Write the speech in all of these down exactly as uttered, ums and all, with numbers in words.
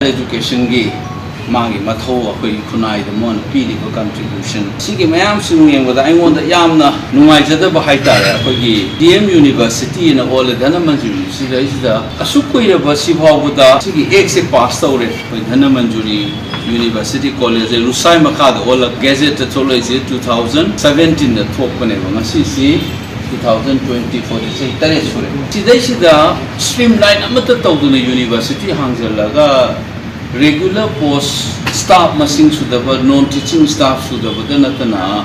Educationꯒꯤ ꯃꯥꯒꯤ ꯃꯊꯧ, ꯑꯩꯈꯣꯏꯒꯤ ꯈꯨꯟꯅꯥꯏꯗ ꯃꯣꯏꯅ ꯄꯤꯔꯤꯕ contribution, ꯁꯤꯒꯤ ꯃꯌꯥꯝꯁꯤꯡ ꯌꯦꯡꯕꯗ ꯑꯩꯉꯣꯟꯗ ꯌꯥꯝꯅ ꯅꯨꯡꯉꯥꯏꯖꯗꯕ ꯍꯥꯏꯇꯥꯔꯦ꯫ ꯑꯩꯈꯣꯏꯒꯤ D M University ꯑꯅ ꯑꯣꯜꯂꯦ ꯙꯅꯃꯟꯖꯨꯔꯤ꯫ ꯁꯤꯗꯩꯁꯤꯗ ꯑꯁꯨꯛ ꯀꯨꯏꯔꯕ ꯁꯤ ꯐꯥꯎꯕꯗ ꯁꯤꯒꯤ Actꯁꯦ pass ꯇꯧꯔꯦ꯫ ꯑꯩꯈꯣꯏ ꯙꯅꯃꯟꯖꯨꯔꯤ University College ꯔꯨꯁꯥꯏ ꯃꯈꯥꯗ ꯑꯣꯜꯂꯒ Gazetteꯇ ꯊꯣꯛꯂꯛꯏꯁꯦ two thousand seventeenꯗ ꯊꯣꯛꯄꯅꯦꯕ꯫ ꯉꯁꯤꯁꯤ two thousand twenty fourꯗ ꯆꯍꯤ ꯇꯔꯦꯠ ꯁꯨꯔꯦ꯫ ꯁꯤꯗꯩꯁꯤꯗ streamline ꯑꯃꯠꯇ ꯇꯧꯗꯅ university ꯍꯥꯡꯖꯜꯂꯒ regular post staff ꯃꯁꯤꯡ ꯁꯨꯗꯕ, non teaching staff ꯁꯨꯗꯕꯗ ꯅꯠꯇꯅ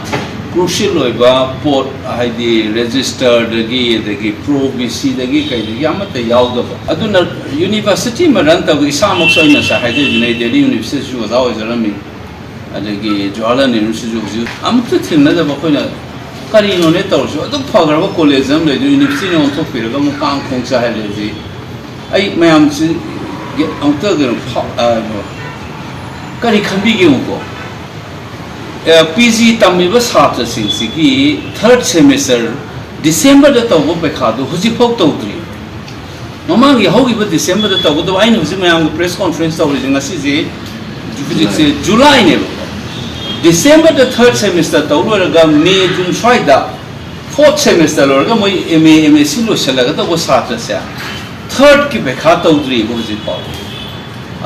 crucial ꯑꯣꯏꯕ ꯄꯣꯠ, ꯍꯥꯏꯗꯤ registrarꯗꯒꯤ ꯑꯗꯒꯤ pro VCꯗꯒꯤ ꯀꯩꯗꯒꯤ ꯑꯃꯠꯇ ꯌꯥꯎꯗꯕ꯫ ꯑꯗꯨꯅ university ꯑꯃ run ꯇꯧꯕ, ꯏꯁꯥꯃꯛꯁꯨ ꯑꯩ ꯉꯁꯥꯏ ꯍꯥꯏꯖꯔꯤꯗꯨꯅ ꯑꯩ Delhi Universityꯁꯨ ꯑꯣꯖꯥ ꯑꯣꯏꯖꯔꯝꯃꯤ, ꯑꯗꯒꯤ ꯖꯋꯥꯍꯔꯂꯥꯜ ꯅꯦꯍꯔꯨꯁꯤꯁꯨ ꯍꯧꯖꯤꯛ ꯑꯃꯨꯛꯇ ꯊꯦꯡꯅꯗꯕ꯫ ꯑꯩꯈꯣꯏꯅ ꯀꯔꯤꯅꯣꯅꯦ ꯇꯧꯔꯁꯨ, ꯑꯗꯨꯛ ꯐꯈ꯭ꯔꯕ college ꯑꯃ ꯂꯩꯗꯣ universityꯅ ꯑꯣꯟꯊꯣꯛꯄꯤꯔꯒ ꯑꯃꯨꯛ ꯀꯥꯡ ꯈꯣꯡ ꯆꯥꯏꯍꯜꯂꯦ ꯍꯧꯖꯤꯛ꯫ ꯑꯩ ꯃꯌꯥꯝꯁꯤ ꯑꯃꯨꯛꯇ ꯀꯩꯅꯣ ꯐꯥꯎ-, ꯑ, ꯀꯔꯤ ꯈꯟꯕꯤꯒꯦ ꯌꯦꯡꯉꯨꯀꯣ꯫ ꯑ, P G ꯇꯝꯃꯤꯕ ꯁꯥꯇ꯭ꯔꯁꯤꯡꯁꯤꯒꯤ third semester Decemberꯗ ꯇꯧꯕ ꯄꯩꯈꯥꯗꯨ ꯍꯧꯖꯤꯛꯐꯥꯎ ꯇꯧꯗ꯭ꯔꯤ꯫ ꯃꯃꯥꯡꯒꯤ ꯍꯧꯈꯤꯕ Decemberꯗ ꯇꯧꯒꯗꯕ, ꯑꯩꯅ ꯍꯧꯖꯤꯛ ꯃꯌꯥꯝꯒ press conference ꯇꯧꯔꯤꯁꯦ ꯉꯁꯤꯁꯦ, ꯍꯧꯖꯤꯛꯁꯦ Julyꯅꯦꯕ꯫ Decemberꯗ third semester ꯇꯧ ꯂꯣꯏꯔꯒ May June ꯁ꯭ꯋꯥꯏꯗ fourth semester ꯂꯣꯏꯔꯒ ꯃꯣꯏ M A, M S C ꯂꯣꯏꯁꯤꯜꯂꯒꯗꯧꯕ ꯁꯥꯇ꯭ꯔꯁꯦ thirdꯀꯤ ꯄꯩꯈꯥ ꯇꯧꯗ꯭ꯔꯤꯕ ꯍꯧꯖꯤꯛ ꯐꯥꯎꯕ꯫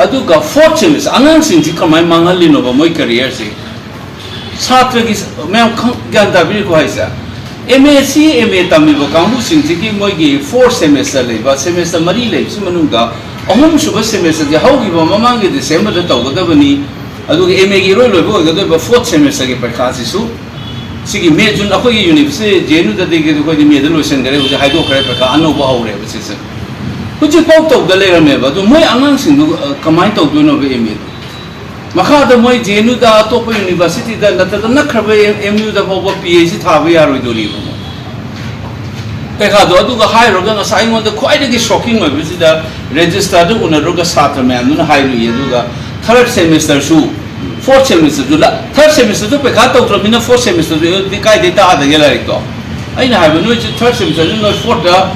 ꯑꯗꯨꯒ fourth semester ꯑꯉꯥꯡꯁꯤꯡꯁꯤ ꯀꯃꯥꯏꯅ ꯃꯥꯡꯍꯜꯂꯤꯅꯣꯕ ꯃꯣꯏ careerꯁꯤ? ꯁꯥꯇ꯭ꯔꯒꯤ ꯃꯌꯥꯝ ꯈꯪ-, ꯒ꯭ꯌꯥꯟ ꯇꯥꯕꯤꯔꯤꯀꯣ ꯍꯥꯏꯁꯦ? M A C, M A ꯇꯝꯃꯤꯕ ꯀꯥꯡꯕꯨꯁꯤꯡꯁꯤꯒꯤ ꯃꯣꯏꯒꯤ fourth semester ꯂꯩꯕ, semester ꯃꯔꯤ ꯂꯩꯕꯁꯤ ꯃꯅꯨꯡꯗ ꯑꯍꯨꯝꯁꯨꯕ semesterꯁꯦ ꯍꯧꯈꯤꯕ ꯃꯃꯥꯡꯒꯤ Decemberꯗ ꯇꯧꯒꯗꯕꯅꯤ, ꯑꯗꯨꯒ M Aꯒꯤ ꯏꯔꯣꯏ ꯂꯣꯏꯕ ꯑꯣꯏꯒꯗꯣꯏꯕ fourth semesterꯒꯤ ꯄꯩꯈꯥꯁꯤꯁꯨ ꯁꯤꯒꯤ May June, ꯑꯩꯈꯣꯏꯒꯤ university J N Uꯗꯗꯤ ꯑꯩꯈꯣꯏꯗꯤ Mayꯗ ꯂꯣꯏꯁꯤꯟꯈ꯭ꯔꯦ, ꯍꯧꯖꯤꯛ ꯍꯥꯏꯗꯣꯛꯈ꯭ꯔꯦ, ꯄꯩꯈꯥ ꯑꯅꯧꯕ ꯍꯧꯔꯦꯕ ꯁꯤꯁꯦ꯫ ꯍꯧꯖꯤꯛꯐꯥꯎ ꯇꯧꯗ ꯂꯩꯔꯝꯃꯦꯕ꯫ ꯑꯗꯣ ꯃꯣꯏ ꯑꯉꯥꯡꯁꯤꯡꯗꯨ, ꯑ, ꯀꯃꯥꯏꯅ ꯇꯧꯗꯣꯏꯅꯣꯕ M Aꯗꯣ? ꯃꯈꯥꯗ ꯃꯣꯏ J N Uꯗ, ꯑꯇꯣꯞꯄ universityꯗ, ꯅꯠꯇ꯭ꯔꯒ ꯅꯛꯈ꯭ꯔꯕ M-, M Uꯗ ꯐꯥꯎꯕ P H ꯊꯥꯕ ꯌꯥꯔꯣꯏꯗꯣꯔꯤꯕ ꯃꯣꯏ꯫ ꯄꯩꯈꯥꯗꯣ ꯑꯗꯨꯒ ꯍꯥꯏꯔꯨꯔꯒ ꯉꯁꯥꯏ ꯑꯩꯉꯣꯟꯗ ꯈ꯭ꯋꯥꯏꯗꯒꯤ shocking ꯑꯣꯏꯕꯁꯤꯗ registrarꯗ ꯎꯅꯔꯨꯔꯒ ꯁꯥꯇ꯭ꯔ ꯃꯌꯥꯝꯗꯨꯅ ꯍꯥꯏꯔꯨꯏ, ꯑꯗꯨꯒ third semesterꯁꯨ, fourth semesterꯁꯨ ꯂ-, third semesterꯁꯨ ꯄꯩꯈꯥ ꯇꯧꯗ꯭ꯔꯕꯅꯤꯅ fourth semesterꯗꯨꯗꯤ ꯀꯥꯏꯗꯩ ꯇꯥꯗꯒꯦ ꯂꯥꯏꯔꯤꯛꯇꯣ? ꯑꯩꯅ ꯍꯥꯏꯕ, ꯅꯣꯏꯁꯦ third semesterꯁꯨ ꯅꯣꯏ fourthꯇ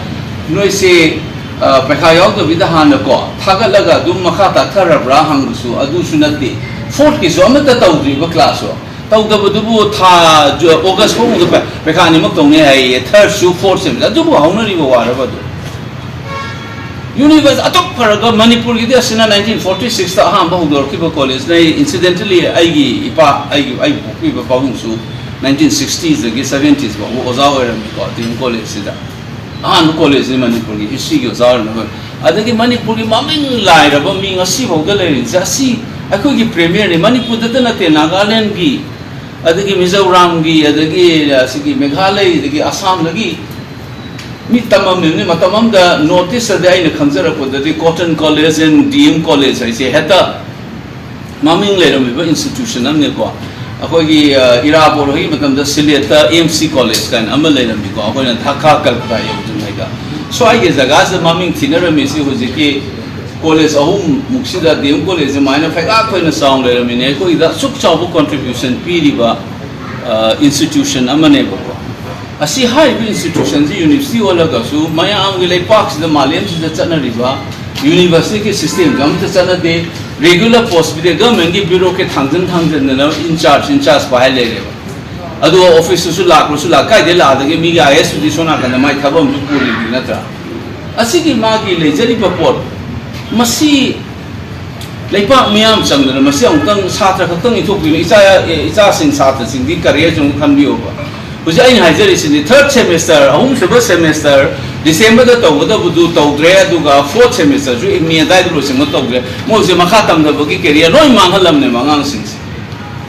ꯅꯣꯏꯁꯦ ꯑ, ꯄꯩꯈꯥ ꯌꯥꯎꯗꯕꯤꯗ ꯍꯥꯟꯅꯀꯣ ꯊꯥꯒꯠꯂꯒ ꯑꯗꯨꯝ ꯃꯈꯥ ꯇꯥꯊꯔꯕ꯭ꯔꯥ ꯍꯪꯕꯁꯨ ꯑꯗꯨꯁꯨ ꯅꯠꯇꯦ꯫ ꯐꯣꯔꯠꯀꯤꯁꯨ ꯑꯃꯠꯇ ꯇꯧꯗ꯭ꯔꯤꯕ ꯀ꯭ꯂꯥꯁꯁꯨ꯫ ꯇꯧꯗꯕꯗꯨꯕꯨ ꯊꯥ ꯖꯨ-, ꯑꯣꯒꯁ ꯐꯥꯎꯕꯗ ꯄꯩ-, ꯄꯩꯈꯥ ꯑꯅꯤꯃꯛ ꯇꯧꯅꯤ ꯍꯥꯏꯌꯦ, ꯊꯥꯔꯠꯁꯨ ꯐꯣꯔꯠꯁꯨ꯫ ꯑꯗꯨꯕꯨ ꯍꯧꯅꯔꯤꯕ ꯋꯥꯔꯕ ꯑꯗꯨ? ꯌꯨꯅꯤꯚꯔꯁ ꯑꯇꯣꯞ ꯐꯔꯒ ꯃꯅꯤꯄꯨꯔꯒꯤꯗꯤ ꯑꯁꯤꯅ ꯅꯥꯏꯟꯇꯤꯟ ꯐꯣꯔꯇꯤ ꯁꯤꯛꯁꯇ ꯑꯍꯥꯟꯕ ꯍꯧꯗꯣꯔꯛꯈꯤꯕ ꯀꯣꯂꯦꯖꯅꯦ꯫ ꯏꯟꯁꯤꯗꯦꯟꯇꯂꯤ ꯑꯩꯒꯤ ꯏꯄꯥ, ꯑꯩꯒꯤ, ꯑꯩꯕꯨ ꯄꯣꯛꯄꯤꯕ ꯄꯥꯕꯨꯡꯁꯨ ꯅꯥꯏꯟꯇꯤꯟ ꯁꯤꯛꯁꯇꯤꯁꯇꯒꯤ ꯁꯕꯦꯟꯇꯤꯁ ꯐꯥꯎꯕ ꯑꯣꯖꯥ ꯑꯣꯏꯔꯝꯃꯤꯀꯣ ꯗꯤ ꯑꯦꯝ ꯀꯣꯂꯦꯖꯁꯤꯗ꯫ ꯑꯍꯥꯟꯕ ꯀꯣꯂꯦꯖꯅꯤ ꯃꯅꯤꯄꯨꯔꯒꯤ ꯍꯤꯁꯇ꯭ꯔꯤꯒꯤ ꯑꯣꯖꯥ ꯑꯣꯏꯔꯝꯃꯤ꯫ ꯑꯗꯒꯤ ꯃꯅꯤꯄꯨꯔꯒꯤ ꯃꯃꯤꯡ ꯂꯥꯏꯔꯕ ꯃꯤꯡ ꯉꯁꯤ ꯐꯥꯎꯗ ꯂꯩꯔꯤꯁꯦ ꯑꯁꯤ ꯑꯩꯈꯣꯏꯒꯤ ꯄ꯭ꯔꯦꯃꯤꯌꯔꯅꯤ꯫ ꯃꯅꯤꯄꯨꯔꯗꯇ ꯅꯠꯇꯦ, ꯅꯥꯒꯥꯂꯦꯟꯒꯤ, ꯑꯗꯒꯤ ꯃꯤꯖꯣꯔꯥꯝꯒꯤ, ꯑꯗꯒꯤ ꯑꯁꯤꯒꯤ ꯃꯦꯘꯥꯂꯌꯗꯒꯤ, ꯑꯁꯥꯝꯗꯒꯤ ꯃꯤ ꯇꯝꯃꯝꯃꯤꯕꯅꯤ꯫ ꯃꯇꯝ ꯑꯃꯗ ꯅꯣꯔꯠ ꯏꯁꯇꯗꯤ ꯑꯩꯅ ꯈꯪꯖꯔꯛꯄꯗꯗꯤ cotton college and D M college ꯍꯥꯏꯁꯦ ꯍꯦꯛꯇ ꯃꯃꯤꯡ ꯂꯩꯔꯝꯃꯤꯕ ꯏꯟꯁꯇꯤꯇ꯭ꯌꯨꯁꯟ ꯑꯃꯅꯤꯀꯣ꯫ ꯑꯩꯈꯣꯏꯒꯤ, ꯑ, ꯏꯔꯥꯕꯣꯠ ꯍꯣꯏꯒꯤ ꯃꯇꯝꯗ ꯁꯤꯂꯦꯠꯇ ꯑꯦꯝ ꯁꯤ ꯀꯣꯂꯦꯖ ꯀꯥꯏꯅ ꯑꯃ ꯂꯩꯔꯝꯃꯤꯀꯣ, ꯑꯩꯈꯣꯏꯅ ꯙꯥꯀꯥ ꯀꯜꯀꯇꯥ ꯌꯧꯗ꯭ꯔꯤꯉꯩꯗ꯫ ꯁ꯭ꯋꯥꯏꯒꯤ ꯖꯒꯥꯁꯤꯗ ꯃꯃꯤꯡ ꯊꯤꯅꯔꯝꯃꯤꯁꯤ ꯍꯧꯖꯤꯛꯀꯤ ꯀꯣꯂꯦꯖ ꯑꯍꯨꯝꯃꯨꯛꯁꯤꯗ ꯗꯤ ꯑꯦꯝ ꯀꯣꯂꯦꯖꯁꯤ ꯑꯗꯨꯃꯥꯏꯅ ꯐꯩꯒꯥꯛ ꯊꯣꯏꯅ ꯆꯥꯎꯅ ꯂꯩꯔꯝꯃꯤꯅꯦ꯫ ꯑꯩꯈꯣꯏꯒꯤꯗ ꯑꯁꯨꯛ ꯆꯥꯎꯕ ꯀꯣꯟꯇ꯭ꯔꯤꯕ꯭ꯌꯨꯁꯟ ꯄꯤꯔꯤꯕ, ꯑ, ꯏꯟꯁꯇꯤꯇ꯭ꯌꯨꯁꯟ ꯑꯃꯅꯦꯕꯀꯣ꯫ ꯑꯁꯤ ꯍꯥꯏꯔꯤꯕ ꯏꯟꯁꯇꯤꯇ꯭ꯌꯨꯁꯟꯁꯤ ꯌꯨꯅꯤꯚꯔꯁꯤꯇꯤ ꯑꯣꯜꯂꯒꯁꯨ ꯃꯌꯥꯝꯒꯤ ꯂꯩꯄꯥꯛꯁꯤꯗ, ꯃꯥꯂꯦꯝꯁꯤꯗ ꯆꯠꯅꯔꯤꯕ ꯌꯨꯅꯤꯚꯔꯁꯤꯇꯤꯒꯤ ꯁꯤꯁꯇꯦꯝꯁꯦ ꯑꯃꯠꯇ ꯆꯠꯅꯗꯦ꯫ ꯔꯤꯒꯨꯂꯔ ꯄꯣꯁ ꯄꯤꯗꯦ, ꯒꯚꯔꯟꯃꯦꯟꯒꯤ ꯕ꯭ꯌꯨꯔꯣꯀ꯭ꯔꯦꯠ ꯊꯥꯡꯖꯟ ꯊꯥꯡꯖꯟꯗꯅ ꯏꯟꯆꯥꯔꯖ ꯏꯟꯆꯥꯔꯖ ꯄꯥꯏ ꯂꯩꯔꯦꯕ꯫ ꯑꯗꯨꯒ ꯑꯣꯐꯤꯁꯇꯨꯁꯨ ꯂꯥꯛꯄꯁꯨ ꯂꯥꯛ-, ꯀꯥꯏꯗꯩ ꯂꯥꯛꯑꯗꯒꯤ ꯃꯤꯒꯤ ꯑꯥꯏ ꯑꯦꯁꯇꯨꯗꯤ ꯁꯣꯝ ꯅꯥꯀꯟꯗ ꯃꯥꯏ ꯊꯕꯛ ꯑꯃꯁꯨ ꯄꯨꯔꯤꯕꯅꯤ ꯅꯠꯇ꯭ꯔꯥ? ꯑꯁꯤꯒꯤ ꯃꯥꯒꯤ ꯂꯩꯖꯔꯤꯕ ꯄꯣꯠ ꯃꯁꯤ ꯂꯩꯄꯥꯛ ꯃꯤꯌꯥꯝ ꯆꯪꯗꯅ ꯃꯁꯤ ꯑꯃꯨꯛꯇꯪ ꯁꯥꯇ꯭ꯔ ꯈꯛꯇꯪ ꯏꯟꯊꯣꯛꯄꯤꯌꯨ꯫ ꯏꯆꯥ-, ꯏꯆꯥꯁꯤꯡ, ꯁꯥꯇ꯭ꯔꯁꯤꯡꯗꯤ ꯀꯔꯤꯌꯔꯁꯨ ꯑꯃꯨꯛ ꯈꯟꯕꯤꯌꯣꯕ꯫ ꯍꯧꯖꯤꯛ ꯑꯩꯅ ꯍꯥꯏꯖꯔꯤꯁꯤꯅꯤ, ꯊꯥꯔꯠ ꯁꯦꯃꯦꯁꯇꯔ, ꯑꯍꯨꯝꯁꯨꯕ ꯁꯦꯃꯦꯁꯇꯔ, ꯗꯤꯁꯦꯝꯕꯔꯗ ꯇꯧꯒꯗꯕꯗꯨ ꯇꯧꯗ꯭ꯔꯦ, ꯑꯗꯨꯒ ꯐꯣꯔꯠ ꯁꯦꯃꯦꯁꯇꯔꯁꯨ ꯃꯦ ꯑꯗꯥꯏꯗ ꯂꯣꯏꯁꯤꯟꯕ ꯇꯧꯗ꯭ꯔꯦ꯫ ꯃꯣꯏꯁꯦ ꯃꯈꯥ ꯇꯝꯊꯕꯒꯤ ꯀꯦꯔꯤꯌꯔ ꯂꯣꯏ ꯃꯥꯡꯍꯜꯂꯝꯅꯦꯕ ꯑꯉꯥꯡꯁꯤꯡꯁꯦ꯫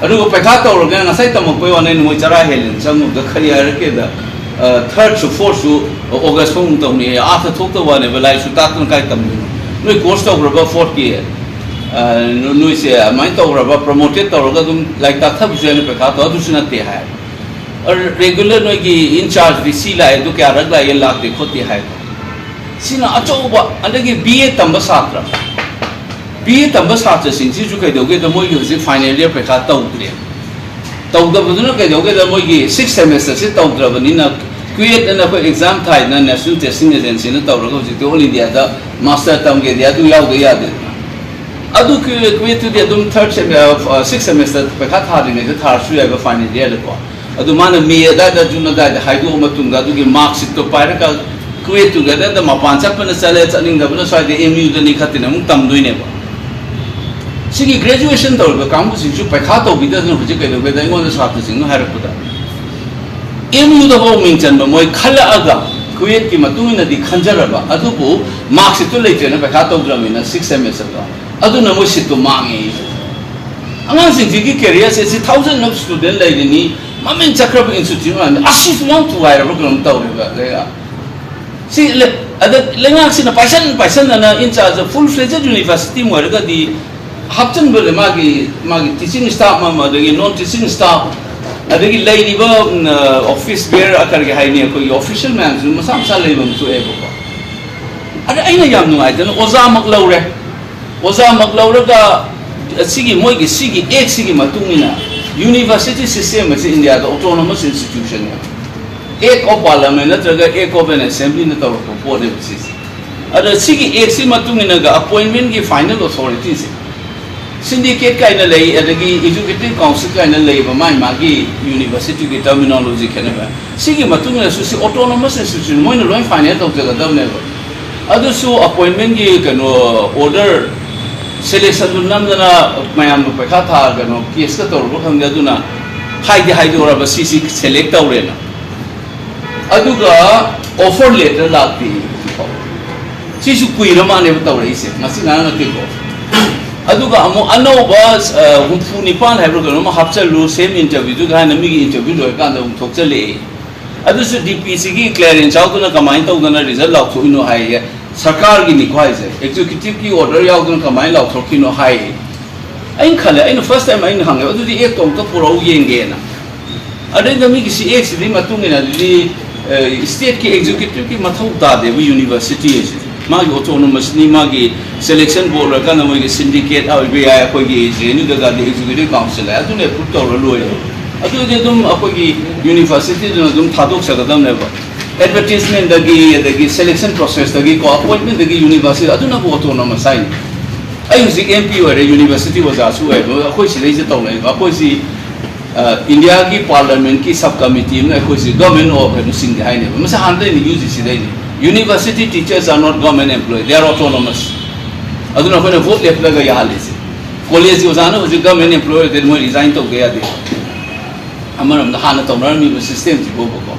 ꯑꯗꯨꯒ ꯄꯩꯈꯥ ꯇꯧꯔꯒ ꯉꯁꯥꯏ ꯇꯝꯃꯛꯄꯩ ꯋꯥꯅꯦ, ꯅꯣꯡꯃꯩ ꯆꯔꯥ ꯍꯦꯜꯂꯦꯅ ꯆꯪꯉꯨꯕꯗ ꯀꯔꯤ ꯍꯥꯏꯔꯛꯀꯦꯗ, ꯑ, ꯊꯥꯔꯠꯁꯨ ꯐꯣꯔꯠꯁꯨ ꯑꯣꯒꯁ ꯐꯥꯎ ꯇꯧꯅꯤ, ꯑꯥꯔꯊ ꯊꯣꯛꯇꯕ ꯋꯥꯅꯦꯕ, ꯂꯥꯏꯔꯤꯛꯁꯨ ꯇꯥꯛꯇꯅ ꯀꯥꯏ ꯇꯝꯗꯣꯏꯅꯣ? ꯅꯣꯏ ꯀꯣꯔꯁ ꯇꯧꯈ꯭ꯔꯕ ꯐꯣꯔꯠꯀꯤ, ꯑ, ꯅꯣ-, ꯅꯣꯏꯁꯦ ꯑꯗꯨꯃꯥꯏꯅ ꯇꯧꯈ꯭ꯔꯕ, ꯄ꯭ꯔꯣꯃꯣꯇꯦꯠ ꯇꯧꯔꯒ ꯑꯗꯨꯝ ꯂꯥꯏꯔꯤꯛ ꯇꯥꯛꯊꯕꯁꯨ ꯌꯥꯏꯅ ꯄꯩꯈꯥ ꯇꯧ, ꯑꯗꯨꯁꯨ ꯅꯠꯇꯦ ꯍꯥꯏ꯫ ꯔꯤꯒꯨꯂꯔ ꯅꯣꯏꯒꯤ ꯏꯟꯆꯥꯔꯖ ꯚꯤ ꯁꯤ ꯂꯥꯛꯑꯦ, ꯑꯗꯨ ꯀꯌꯥꯔꯛ ꯂꯥꯛꯑꯦ, ꯂꯥꯛꯇꯦ ꯈꯣꯠꯇꯦ ꯍꯥꯏ꯫ ꯁꯤꯅ ꯑꯆꯧꯕ꯫ ꯑꯗꯒꯤ ꯕꯤ ꯑꯦ ꯇꯝꯕ ꯁꯥꯇ꯭ꯔ, ꯕꯤ ꯑꯦ ꯇꯝꯕ ꯁꯥꯇ꯭ꯔꯁꯤꯡꯁꯤꯁꯨ ꯀꯩꯗꯧꯒꯦꯗ, ꯃꯣꯏꯒꯤ ꯍꯧꯖꯤꯛ ꯐꯥꯏꯅꯦꯜ ꯏꯌꯔ ꯄꯩꯈꯥ ꯇꯧꯗ꯭ꯔꯦ꯫ ꯇꯧꯗꯕꯗꯨꯅ ꯀꯩꯗꯧꯒꯦꯗ, ꯃꯣꯏꯒꯤ ꯁꯤꯛꯁ ꯁꯦꯃꯦꯁꯇꯔꯁꯤ ꯇꯧꯗ꯭ꯔꯕꯅꯤꯅ ꯀ꯭ꯋꯦꯠ ꯑꯅ ꯑꯩꯈꯣꯏ ꯑꯦꯛꯖꯥꯝ ꯊꯥꯏꯗꯅ, ꯅꯦꯁꯅꯦꯜ ꯇꯦꯁꯇꯤꯡ ꯑꯦꯖꯦꯟꯁꯤꯅ ꯇꯧꯔꯒ ꯍꯧꯖꯤꯛꯇꯤ ꯑꯣꯜ ꯏꯟꯗꯤꯌꯥꯗ ꯃꯥꯁꯇꯔ ꯇꯝꯒꯦꯗꯤ ꯑꯗꯨ ꯌꯥꯎꯗ ꯌꯥꯗꯦꯗꯅ꯫ ꯑꯗꯨ ꯀ꯭ꯋꯦꯠꯇꯨꯗꯤ ꯑꯗꯨꯝ ꯊꯥꯔꯠ ꯁꯤꯛꯁ ꯁꯦꯃꯦꯁꯇꯔ ꯄꯩꯈꯥ ꯊꯥꯗ꯭ꯔꯤꯉꯩꯗ ꯊꯥꯔꯁꯨ ꯌꯥꯏꯕ, ꯐꯥꯏꯅꯦꯜ ꯏꯌꯥꯔꯗꯀꯣ꯫ ꯑꯗꯨ ꯃꯥꯅ ꯃꯦ ꯑꯗꯥꯏꯗ, ꯖꯨꯟ ꯑꯗꯥꯏꯗ ꯍꯥꯏꯗꯣꯛꯑ ꯃꯇꯨꯡꯗ ꯑꯗꯨꯒꯤ ꯃꯥꯔꯛꯁꯤꯠꯇꯣ ꯄꯥꯏꯔꯒ ꯀ꯭ꯋꯦꯠꯇꯨꯒ ꯑꯗꯥꯏꯗ ꯃꯄꯥꯟ ꯆꯠꯄꯅ ꯆꯠꯂꯦ, ꯆꯠꯅꯤꯡꯗꯕꯅ ꯁ꯭ꯋꯥꯏꯗ ꯑꯦꯝ ꯌꯨꯗꯅꯤ ꯈꯠꯇꯅ ꯑꯃꯨꯛ ꯇꯝꯗꯣꯏꯅꯦꯕ꯫ ꯁꯤꯒꯤ ꯒ꯭ꯔꯦꯖꯨꯑꯦꯁꯟ ꯇꯧꯔꯤꯕ ꯀꯥꯡꯕꯨꯁꯤꯡꯁꯨ ꯄꯩꯈꯥ ꯇꯧꯕꯤꯗꯗꯅ ꯍꯧꯖꯤꯛ ꯀꯩꯗꯧꯒꯦꯗ ꯑꯩꯉꯣꯟꯗ ꯁꯥꯇ꯭ꯔꯁꯤꯡꯅ ꯍꯥꯏꯔꯛꯄꯗ, ꯑꯦꯝ ꯌꯨꯗꯐꯥꯎ ꯃꯤꯡ ꯆꯟꯕ ꯃꯣꯏ ꯈꯜꯂꯛꯑꯒ ꯀ꯭ꯋꯦꯠꯀꯤ ꯃꯇꯨꯡ ꯏꯟꯅꯗꯤ ꯈꯟꯖꯔꯕ, ꯑꯗꯨꯕꯨ ꯃꯥꯔꯛꯁꯤꯠꯇꯨ ꯂꯩꯇ꯭ꯔꯦꯅ ꯄꯩꯈꯥ ꯇꯧꯗ꯭ꯔꯕꯅꯤꯅ ꯁꯤꯛꯁ ꯁꯦꯃꯦꯁꯇꯔꯗꯣ, ꯑꯗꯨꯅ ꯃꯣꯏ ꯁꯤꯠꯇꯨ ꯃꯥꯡꯉꯦ꯫ ꯑꯉꯥꯡꯁꯤꯡꯁꯤꯒꯤ ꯀꯦꯔꯤꯌꯔꯁꯦ ꯁꯤ ꯊꯥꯎꯖꯟ ꯑꯣꯐ ꯁ꯭ꯇꯨꯗꯦꯟ ꯂꯩꯔꯤꯅꯤ, ꯃꯃꯤꯡ ꯆꯠꯈ꯭ꯔꯕ ꯏꯟꯁꯇꯤꯇ꯭ꯌꯨꯠ ꯃꯌꯥꯝꯗ ꯑꯁꯤꯁꯨ ꯌꯥꯝ ꯊꯨꯒꯥꯏꯔꯕ ꯀꯩꯅꯣꯝ ꯇꯧꯔꯦꯕ ꯂꯩꯉꯥꯛ꯫ ꯁꯤ ꯂꯩ-, ꯑꯗ ꯂꯩꯉꯥꯛꯁꯤꯅ ꯄꯥꯏꯁꯟ ꯄꯥꯏꯁꯟꯗꯅ ꯏꯟ ꯆꯥꯔꯖ ꯐꯨꯜ ꯐ꯭ꯂꯦꯖꯦꯗ ꯌꯨꯅꯤꯚꯔꯁꯤꯇꯤ ꯑꯃ ꯑꯣꯏꯔꯒꯗꯤ ꯍꯥꯞꯆꯤꯟꯕꯗ ꯃꯥꯒꯤ, ꯃꯥꯒꯤ ꯇꯤꯆꯤꯡ ꯁ꯭ꯇꯥꯐ ꯑꯃ, ꯑꯗꯒꯤ ꯅꯣꯟ ꯇꯤꯆꯤꯡ ꯁ꯭ꯇꯥꯐ, ꯑꯗꯒꯤ ꯂꯩꯔꯤꯕ, ꯎꯝ, ꯑꯣꯐꯤꯁ ꯕꯤꯌꯔ ꯀꯔꯤꯒꯤ ꯍꯥꯏꯅꯤ, ꯑꯩꯈꯣꯏꯒꯤ ꯑꯣꯐꯤꯁꯤꯌꯦꯜ ꯃꯌꯥꯝꯁꯨ ꯃꯁꯥ ꯃꯁꯥ ꯂꯩꯐꯝ ꯊꯣꯛꯑꯦꯕꯀꯣ꯫ ꯑꯗ ꯑꯩꯅ ꯌꯥꯝ ꯅꯨꯡꯉꯥꯏꯇꯅ ꯑꯣꯖꯥꯃꯛ ꯂꯧꯔꯦ, ꯑꯣꯖꯥꯃꯛ ꯂꯧꯔꯒ ꯁꯤꯒꯤ ꯃꯣꯏꯒꯤ ꯁꯤꯒꯤ ꯑꯦꯛꯁꯤꯒꯤ ꯃꯇꯨꯡ ꯏꯟꯅ ꯌꯨꯅꯤꯚꯔꯁꯤꯇꯤ ꯁꯤꯁꯇꯦꯝ ꯑꯁꯤ ꯏꯟꯗꯤꯌꯥꯗ ꯑꯣꯇꯣꯅꯣꯃꯁ ꯏꯟꯁꯇꯤꯇ꯭ꯌꯨꯁꯟꯅꯦꯕ꯫ ꯑꯦꯛ ꯑꯣꯐ ꯄꯥꯔꯂꯃꯦꯟ ꯅꯠꯇ꯭ꯔꯒ ꯑꯦꯛ ꯑꯣꯐ ꯑꯦꯟ ꯑꯦꯁꯦꯝꯕ꯭ꯂꯤꯅ ꯇꯧꯔꯛꯄ ꯄꯣꯠꯅꯦꯕ ꯁꯤꯁꯦ꯫ ꯑꯗ ꯁꯤꯒꯤ ꯑꯦꯛꯁꯤ ꯃꯇꯨꯡ ꯏꯟꯅꯒ ꯑꯄꯣꯏꯟꯃꯦꯟꯒꯤ ꯐꯥꯏꯅꯦꯜ ꯑꯣꯊꯣꯔꯤꯇꯤꯁꯦ ꯁꯤꯟꯗꯤꯀꯦꯠ ꯀꯥꯏꯅ ꯂꯩ, ꯑꯗꯒꯤ ꯑꯦꯛꯖꯤꯀ꯭ꯌꯨꯇꯤꯚ ꯀꯥꯎꯟꯁꯤꯜ ꯀꯥꯏꯅ ꯂꯩꯕ, ꯃꯥꯒꯤ ꯃꯥꯒꯤ ꯌꯨꯅꯤꯚꯔꯁꯤꯇꯤꯒꯤ ꯇꯔꯃꯤꯅꯣꯂꯣꯖꯤ ꯈꯦꯠꯅꯕ꯫ ꯁꯤꯒꯤ ꯃꯇꯨꯡ ꯏꯟꯅꯁꯨ ꯁꯤ ꯑꯣꯇꯣꯅꯣꯃꯁ ꯏꯟꯁꯇꯤꯇ꯭ꯌꯨꯁꯟ ꯃꯣꯏꯅ ꯂꯣꯏ ꯐꯥꯏꯅꯦꯜ ꯇꯧꯖꯒꯗꯕꯅꯦꯕ꯫ ꯑꯗꯨꯁꯨ ꯑꯄꯣꯏꯟꯃꯦꯟꯒꯤ ꯀꯩꯅꯣ ꯑꯣꯔꯗꯔ, ꯁꯦꯂꯦꯛꯁꯟꯗꯨ ꯅꯝꯗꯅ ꯃꯌꯥꯝꯅ ꯄꯩꯈꯥ ꯊꯥ ꯀꯩꯅꯣ ꯀꯦꯁꯀ ꯇꯧꯔꯕ ꯈꯪꯗꯦ, ꯑꯗꯨꯅ ꯍꯥꯏꯗꯤ ꯍꯥꯏꯗꯣꯔꯕ ꯁꯤꯁꯤ ꯁꯦꯂꯦꯛ ꯇꯧꯔꯦꯅ꯫ ꯑꯗꯨꯒ ꯑꯣꯐꯔ ꯂꯦꯇꯔ ꯂꯥꯛꯇꯦ ꯍꯧꯖꯤꯛꯐꯥꯎ꯫ ꯁꯤꯁꯨ ꯀꯨꯏꯔ ꯃꯥꯜꯂꯦꯕ ꯇꯧꯔꯛꯏꯁꯦ, ꯉꯁꯤ ꯉꯔꯥꯡ ꯅꯠꯇꯦꯀꯣ꯫ ꯑꯗꯨꯒ ꯑꯃꯨꯛ ꯑꯅꯧꯕ, ꯑ, ꯍꯨꯝꯐꯨ ꯅꯤꯄꯥꯟ ꯍꯥꯏꯕ꯭ꯔꯥ ꯀꯩꯅꯣꯝ ꯍꯥꯞꯆꯜꯂꯨ, ꯁꯦꯝ ꯏꯟꯇꯔꯚ꯭ꯌꯨꯗꯨꯗ ꯍꯥꯏꯅ ꯃꯤꯒꯤ ꯏꯟꯇꯔꯚ꯭ꯌꯨ ꯂꯣꯏꯔꯀꯥꯟꯗ ꯑꯃꯨꯛ ꯊꯣꯛꯆꯜꯂꯛꯑꯦ꯫ ꯑꯗꯨꯁꯨ ꯗꯤ ꯄꯤꯁꯤꯒꯤ ꯀ꯭ꯂꯤꯌꯥꯔꯦꯟꯁ ꯌꯥꯎꯗꯅ ꯀꯃꯥꯏꯅ ꯇꯧꯗꯅ ꯔꯤꯖꯜ ꯂꯥꯎꯊꯣꯛꯏꯅꯣ ꯍꯥꯏꯌꯦ꯫ ꯁꯔꯀꯥꯔꯒꯤꯅꯤꯀꯣ ꯍꯥꯏꯁꯦ, ꯑꯦꯛꯖꯤꯀ꯭ꯌꯨꯇꯤꯚꯀꯤ ꯑꯣꯔꯗꯔ ꯌꯥꯎꯗꯅ ꯀꯃꯥꯏꯅ ꯂꯥꯎꯊꯣꯛꯈꯤꯅꯣ ꯍꯥꯏꯌꯦ꯫ ꯑꯩꯅ ꯈꯜꯂꯦ, ꯑꯩꯅ ꯐꯥꯔꯁ ꯇꯥꯏꯝ ꯑꯩꯅ ꯍꯪꯉꯦꯕ, "ꯑꯗꯨꯗꯤ ꯑꯦꯛꯇꯣ ꯑꯝꯇ ꯄꯨꯔꯛꯎ ꯌꯦꯡꯒꯦꯅ"꯫ ꯑꯗꯩꯗ ꯃꯤꯒꯤ ꯁꯤ ꯑꯦꯛꯁꯤꯗꯤ ꯃꯇꯨꯡ ꯏꯟꯅ ꯑꯗꯨꯗꯤ, ꯑ, ꯁ꯭ꯇꯦꯠꯀꯤ ꯑꯦꯛꯖꯤꯀ꯭ꯌꯨꯇꯤꯚꯀꯤ ꯃꯊꯧ ꯇꯥꯗꯦꯕ ꯌꯨꯅꯤꯚꯔꯁꯤꯇꯤ ꯍꯥꯏꯁꯤꯗꯤ꯫ ꯃꯥꯒꯤ ꯑꯣꯇꯣꯅꯣꯃꯁꯅꯤ, ꯃꯥꯒꯤ ꯁꯦꯂꯦꯛꯁꯟ ꯕꯣꯔꯗ ꯑꯣꯏꯔꯀꯥꯟꯗ ꯃꯣꯏꯒꯤ ꯁꯤꯟꯗꯤꯀꯦꯠ ꯑꯣꯏꯕ ꯌꯥꯏ, ꯑꯩꯈꯣꯏꯒꯤ ꯖꯦ ꯑꯦꯟ ꯌꯨꯗꯒꯗꯤ ꯑꯦꯛꯖꯤꯀ꯭ꯌꯨꯇꯤꯚ ꯀꯥꯎꯟꯁꯤꯜ ꯍꯥꯏ, ꯑꯗꯨꯅ ꯑꯦꯄ꯭ꯔꯨꯚ ꯇꯧꯔ ꯂꯣꯏꯔꯦ꯫ ꯑꯗꯨꯗꯤ ꯑꯗꯨꯝ ꯑꯩꯈꯣꯏꯒꯤ ꯌꯨꯅꯤꯚꯔꯁꯤꯇꯤꯗꯨꯅ ꯑꯗꯨꯝ ꯊꯥꯗꯣꯛꯆꯒꯗꯕꯅꯦꯕ꯫ ꯑꯦꯗꯚꯔꯇꯤꯁꯃꯦꯟꯗꯒꯤ, ꯑꯗꯒꯤ ꯁꯦꯂꯦꯛꯁꯟ ꯄ꯭ꯔꯣꯁꯦꯁꯇꯒꯤ ꯀꯣ, ꯑꯦꯄꯣꯏꯟꯃꯦꯟꯗꯒꯤ ꯌꯨꯅꯤꯚꯔꯁꯤꯇꯤ ꯑꯗꯨꯅꯕꯨ ꯑꯣꯇꯣꯅꯣꯃꯁ ꯍꯥꯏꯅꯤ꯫ ꯑꯩ ꯍꯧꯖꯤꯛ ꯑꯦꯝ ꯄꯤ ꯑꯣꯏꯔꯦ, ꯌꯨꯅꯤꯚꯔꯁꯤꯇꯤ ꯑꯣꯖꯥꯁꯨ ꯑꯣꯏꯕ, ꯑꯩꯈꯣꯏ ꯁꯤꯗꯩꯁꯤꯗ ꯇꯧꯅꯩꯕ, ꯑꯩꯈꯣꯏꯁꯤ, ꯑ, ꯏꯟꯗꯤꯌꯥꯒꯤ ꯄꯥꯔꯂꯤꯌꯥꯃꯦꯟꯠꯀꯤ ꯁꯕ ꯀꯃꯤꯇꯤ ꯑꯃꯅ ꯑꯩꯈꯣꯏꯁꯤ ꯒꯚꯔꯟꯃꯦꯟ ꯑꯣꯐ ꯀꯩꯅꯣꯁꯤꯡꯗꯤ ꯍꯥꯏꯅꯦꯕ꯫ ꯃꯁꯤ ꯍꯥꯟꯅꯗꯩꯅꯤ, ꯌꯨ ꯖꯤ ꯁꯤꯗꯩꯅꯤ꯫ University teachers are not government employee, they are autonomous. ꯑꯗꯨꯅ ꯑꯩꯈꯣꯏꯅ ꯚꯣꯠ ꯂꯦꯞꯂꯒ ꯌꯥꯍꯜꯂꯤꯁꯦ꯫ ꯀꯣꯂꯦꯖꯀꯤ ꯑꯣꯖꯥꯅ ꯍꯧꯖꯤꯛ ꯒꯚꯔꯟꯃꯦꯟ ꯑꯦꯝꯄ꯭ꯂꯣꯌꯤ ꯑꯣꯏꯔꯗꯤ ꯃꯣꯏ ꯔꯤꯖꯥꯏꯟ ꯇꯧꯗ ꯌꯥꯗꯦ꯫ ꯑꯃꯔꯣꯝꯗ ꯍꯥꯟꯅ ꯇꯧꯅꯔꯝꯃꯤꯕ ꯁꯤꯁꯇꯦꯝꯁꯤꯕꯨꯕꯀꯣ꯫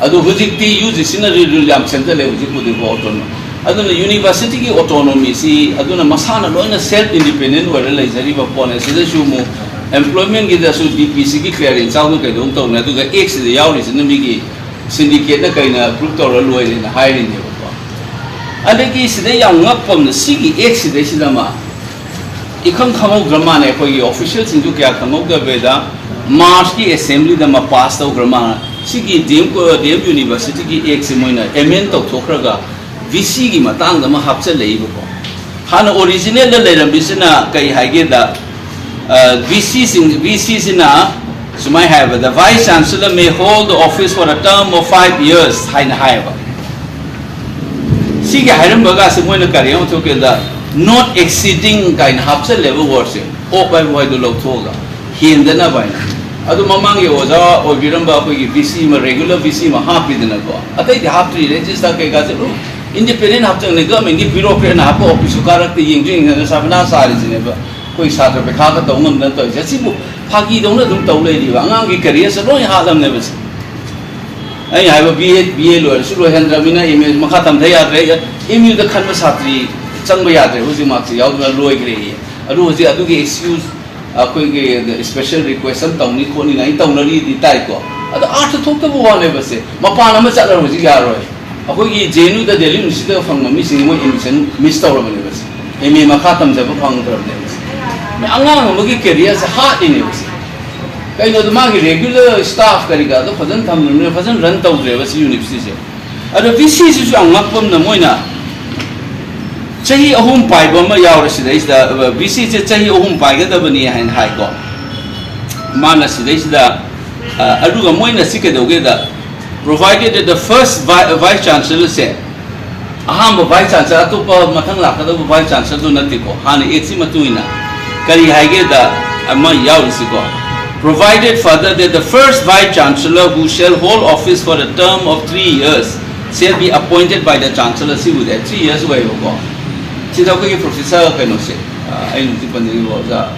ꯑꯗꯨ ꯍꯧꯖꯤꯛꯇꯤ ꯌꯨ ꯖꯤ ꯁꯤꯅ ꯔꯨꯜ ꯌꯥꯝ ꯁꯦꯝꯖꯜꯂꯦ ꯍꯧꯖꯤꯛꯄꯨꯗꯤꯀꯣ, ꯑꯣꯇꯣꯅꯣꯃꯤ꯫ ꯑꯗꯨꯅ ꯌꯨꯅꯤꯚꯔꯁꯤꯇꯤꯒꯤ ꯑꯣꯇꯣꯅꯣꯃꯤꯁꯤ ꯑꯗꯨꯅ ꯃꯁꯥꯅ ꯂꯣꯏꯅ ꯁꯦꯜꯐ ꯏꯟꯗꯤꯄꯦꯟꯗꯦꯟ ꯑꯣꯏꯔ ꯂꯩꯖꯔꯤꯕ ꯄꯣꯠꯅꯦ꯫ ꯁꯤꯗꯁꯨ ꯑꯃꯨꯛ ꯑꯦꯝꯄ꯭ꯂꯣꯏꯃꯦꯟꯒꯤꯗꯁꯨ ꯗꯤ ꯄꯤ ꯁꯤꯒꯤ ꯀ꯭ꯂꯤꯌꯥꯔꯦꯟꯁ ꯌꯥꯎꯗꯅ ꯀꯩꯗꯧꯅ ꯇꯧꯅꯤ, ꯑꯗꯨꯒ ꯑꯦꯛꯁꯤꯗ ꯌꯥꯎꯔꯤꯁꯤꯅ ꯃꯤꯒꯤ ꯁꯤꯟꯗꯤꯀꯦꯠꯅ ꯀꯩꯅ ꯑꯦꯄ꯭ꯔꯨꯞ ꯇꯧꯔ ꯂꯣꯏꯔꯦꯅ ꯍꯥꯏꯔꯤꯅꯦꯕꯀꯣ꯫ ꯑꯗꯒꯤ ꯁꯤꯗ ꯌꯥꯝ ꯉꯛꯄ ꯑꯃꯅ, ꯁꯤꯒꯤ ꯑꯦꯛꯁꯤꯗꯩꯁꯤꯗ ꯑꯃ ꯏꯈꯪ ꯈꯪꯍꯧꯗ꯭ꯔ ꯃꯥꯜꯂꯦ, ꯑꯩꯈꯣꯏꯒꯤ ꯑꯣꯐꯤꯁꯤꯌꯦꯜꯁꯤꯡꯁꯨ ꯀꯌꯥ ꯈꯪꯍꯧꯗꯕꯤꯗ ꯃꯥꯔꯆꯀꯤ ꯑꯦꯁꯦꯝꯕ꯭ꯂꯤꯗ ꯑꯃ ꯄꯥꯁ ꯇꯧꯈ꯭ꯔ ꯃꯥꯜꯂꯦ꯫ ꯁꯤꯒꯤ ꯗꯤ ꯑꯦꯝ ꯀꯣ-, ꯗꯤ ꯑꯦꯝ ꯌꯨꯅꯤꯚꯔꯁꯤꯇꯤꯒꯤ ꯑꯦꯛꯁꯦ ꯃꯣꯏꯅ ꯑꯦꯃꯦꯟ ꯇꯧꯊꯣꯛꯈ꯭ꯔꯒ ꯚꯤ ꯁꯤꯒꯤ ꯃꯇꯥꯡꯗ ꯑꯃ ꯍꯥꯞꯆꯜꯂꯛꯏꯕꯀꯣ꯫ ꯍꯥꯟꯅ ꯑꯣꯔꯤꯖꯤꯅꯦꯜꯗ ꯂꯩꯔꯝꯃꯤꯁꯤꯅ ꯀꯩ ꯍꯥꯏꯒꯦꯗ, ꯚꯤ ꯁꯤꯁꯤꯡ, ꯚꯤ ꯁꯤꯁꯤꯅ ꯁꯨꯃꯥꯏꯅ ꯍꯥꯏꯕꯗ, "Vice Chancellor may hold the office for a term of five years" ꯍꯥꯏꯅ ꯍꯥꯏꯌꯦꯕ꯫ ꯁꯤꯒꯤ ꯍꯥꯏꯔꯝꯕꯒꯁꯦ ꯃꯣꯏꯅ ꯀꯔꯤ ꯑꯃ ꯊꯣꯛꯀꯦꯗ, "not exceeding" ꯀꯥꯏꯅ ꯍꯥꯞꯆꯜꯂꯦꯕ ꯋꯥꯔꯗꯁꯦ, ꯑꯣꯞ ꯍꯥꯏꯕ ꯋꯥꯍꯩꯗꯣ ꯂꯧꯊꯣꯛꯑꯒ, ꯍꯦꯟꯗꯅꯕ ꯍꯥꯏꯅ꯫ ꯑꯗꯨ ꯃꯃꯥꯡꯒꯤ ꯑꯣꯖꯥ ꯑꯣꯏꯕꯤꯔꯝꯕ ꯑꯩꯈꯣꯏꯒꯤ ꯚꯤ ꯁꯤ ꯑꯃ, ꯔꯦꯒꯨꯂꯔ ꯚꯤ ꯁꯤ ꯑꯃ ꯍꯥꯞꯄꯤꯗꯅꯀꯣ, ꯑꯇꯩꯗꯤ ꯍꯥꯞꯇ꯭ꯔꯤ, ꯔꯦꯖꯤꯁꯇꯥꯔ ꯀꯩꯀꯥꯁꯦ ꯂꯣꯏ ꯏꯟꯗꯤꯄꯦꯟꯗꯦꯟ ꯍꯥꯞꯆꯕꯅꯦ꯫ ꯒꯚꯔꯟꯃꯦꯟꯠꯀꯤ ꯕ꯭ꯌꯨꯔꯣꯀ꯭ꯔꯦꯠꯅ ꯍꯥꯞꯄ ꯑꯣꯐꯤꯁꯁꯨ ꯀꯥꯔꯛꯇ ꯌꯦꯡꯁꯨ ꯌꯦꯡꯗꯅ ꯁꯥꯕꯅꯥ ꯁꯥꯔꯤꯁꯤꯅꯦꯕ꯫ ꯑꯩꯈꯣꯏ ꯁꯥꯇ꯭ꯔ ꯄꯩꯈꯥꯒ ꯇꯧ ꯉꯝꯗꯅ ꯇꯧꯔꯤꯁꯦ ꯑꯁꯤꯕꯨ ꯐꯥꯒꯤꯗꯧꯅ ꯑꯗꯨꯝ ꯇꯧ ꯂꯩꯔꯤꯕ꯫ ꯑꯉꯥꯡꯒꯤ ꯀꯦꯔꯤꯌꯔꯁꯦ ꯂꯣꯏ ꯍꯥꯠꯂꯝꯅꯦꯕ ꯁꯤ꯫ ꯑꯩꯅ ꯍꯥꯏꯕ ꯕꯤ ꯑꯦ, ꯕꯤ ꯑꯦ ꯂꯣꯏꯔꯁꯨ ꯂꯣꯏꯍꯟꯗ꯭ꯔꯕꯅꯤꯅ ꯑꯦꯝ ꯑꯦ ꯃꯈꯥ ꯇꯝꯊ ꯌꯥꯗ꯭ꯔꯦ꯫ ꯑꯦꯝ ꯌꯨꯗ ꯈꯟꯕ ꯁꯥꯇ꯭ꯔꯤ ꯆꯪꯕ ꯌꯥꯗ꯭ꯔꯦ, ꯍꯧꯖꯤꯛ ꯃꯥꯔꯛꯁꯦ ꯌꯥꯎꯗꯅ ꯂꯣꯏꯈ꯭ꯔꯦꯌꯦ꯫ ꯑꯗꯨ ꯍꯧꯖꯤꯛ ꯑꯗꯨꯒꯤ ꯑꯦꯛꯁꯀ꯭ꯌꯨꯁ, ꯑꯩꯈꯣꯏꯒꯤ ꯁ꯭ꯄꯦꯁꯦꯜ ꯔꯤꯀ꯭ꯋꯦꯁ ꯑꯃ ꯇꯧꯅꯤ ꯈꯣꯠꯅꯤꯅ ꯑꯩ ꯇꯧꯅꯔꯤꯗꯤ ꯇꯥꯏꯀꯣ꯫ ꯑꯗꯣ ꯑꯥꯔꯊ ꯊꯣꯛꯇꯕ ꯋꯥꯅꯦꯕ ꯁꯦ꯫ ꯃꯄꯥꯟ ꯑꯃ ꯆꯠꯂꯒ ꯍꯧꯖꯤꯛ ꯌꯥꯔꯣꯏ꯫ ꯑꯩꯈꯣꯏꯒꯤ ꯖꯦ ꯑꯦꯟ ꯌꯨꯗ, ꯗꯦꯜꯂꯤ ꯌꯨꯅꯤꯚꯔꯁꯤꯇꯤꯗ ꯐꯪꯕ ꯃꯤꯁꯤꯡ ꯃꯣꯏ admission miss ꯇꯧꯔꯕꯅꯦꯕ say. M A ꯃꯈꯥ ꯇꯝꯖꯕ ꯐꯪꯗ꯭ꯔꯕꯅꯦꯕ ꯁꯦ꯫ ꯑꯉꯥꯡ ꯑꯃꯒꯤ ꯀꯦꯔꯤꯌꯔꯁꯦ ꯍꯥꯠꯂꯤꯅꯦꯕ ꯁꯦ꯫ ꯀꯩꯅꯣꯗ ꯃꯥꯒꯤ ꯔꯦꯒꯨꯂꯔ ꯁ꯭ꯇꯥꯐ ꯀꯔꯤ ꯀꯔꯥꯗꯣ ꯐꯖꯅ ꯊꯝꯗ꯭ꯔꯕꯅꯤꯅ ꯐꯖꯅ ꯔꯟ ꯇꯧꯗ꯭ꯔꯦꯕ ꯁꯤ ꯌꯨꯅꯤꯚꯔꯁꯤꯇꯤꯁꯦ꯫ ꯑꯗꯣ ꯚꯤ ꯁꯤꯁꯤꯁꯨ ꯌꯥꯝ ꯉꯛꯄ ꯑꯃꯅ, ꯃꯣꯏꯅ ꯆꯍꯤ ꯑꯍꯨꯝ ꯄꯥꯏꯕ ꯑꯃ ꯌꯥꯎꯔꯦ ꯁꯤꯗꯩꯁꯤꯗ꯫ ꯚꯤ ꯁꯤꯁꯦ ꯆꯍꯤ ꯑꯍꯨꯝ ꯄꯥꯏꯒꯗꯕꯅꯤ ꯍꯥꯏꯅ ꯍꯥꯏꯀꯣ꯫ ꯃꯥꯅ ꯁꯤꯗꯩꯁꯤꯗ ꯑꯗꯨꯒ ꯃꯣꯏꯅ ꯁꯤ ꯀꯩꯗꯧꯒꯦꯗ, provided that the first vice chancellor ꯁꯦ ꯑꯍꯥꯟꯕ vice chancellor, ꯑꯇꯣꯞꯄ ꯃꯊꯪ ꯂꯥꯛꯀꯗꯧꯕ vice chancellor ꯗꯨ ꯅꯠꯇꯦꯀꯣ, ꯍꯥꯟꯅ act ꯁꯤ ꯃꯇꯨꯡ ꯏꯟꯅ ꯀꯔꯤ ꯍꯥꯏꯒꯦꯗ, ꯑꯃ ꯌꯥꯎꯔꯤꯁꯤꯀꯣ, provided further that the first vice chancellor who shall hold office for a term of three years shall be appointed by the chancellor. ꯁꯤꯕꯨꯗꯤ three years ꯑꯣꯏꯌꯦꯕꯀꯣ꯫ ꯁꯤꯗ ꯑꯩꯈꯣꯏꯒꯤ professor ꯀꯩꯅꯣꯁꯦ, ꯑꯩꯅ ꯍꯧꯖꯤꯛ ꯄꯟꯖꯈꯤꯕ ꯑꯣꯖꯥ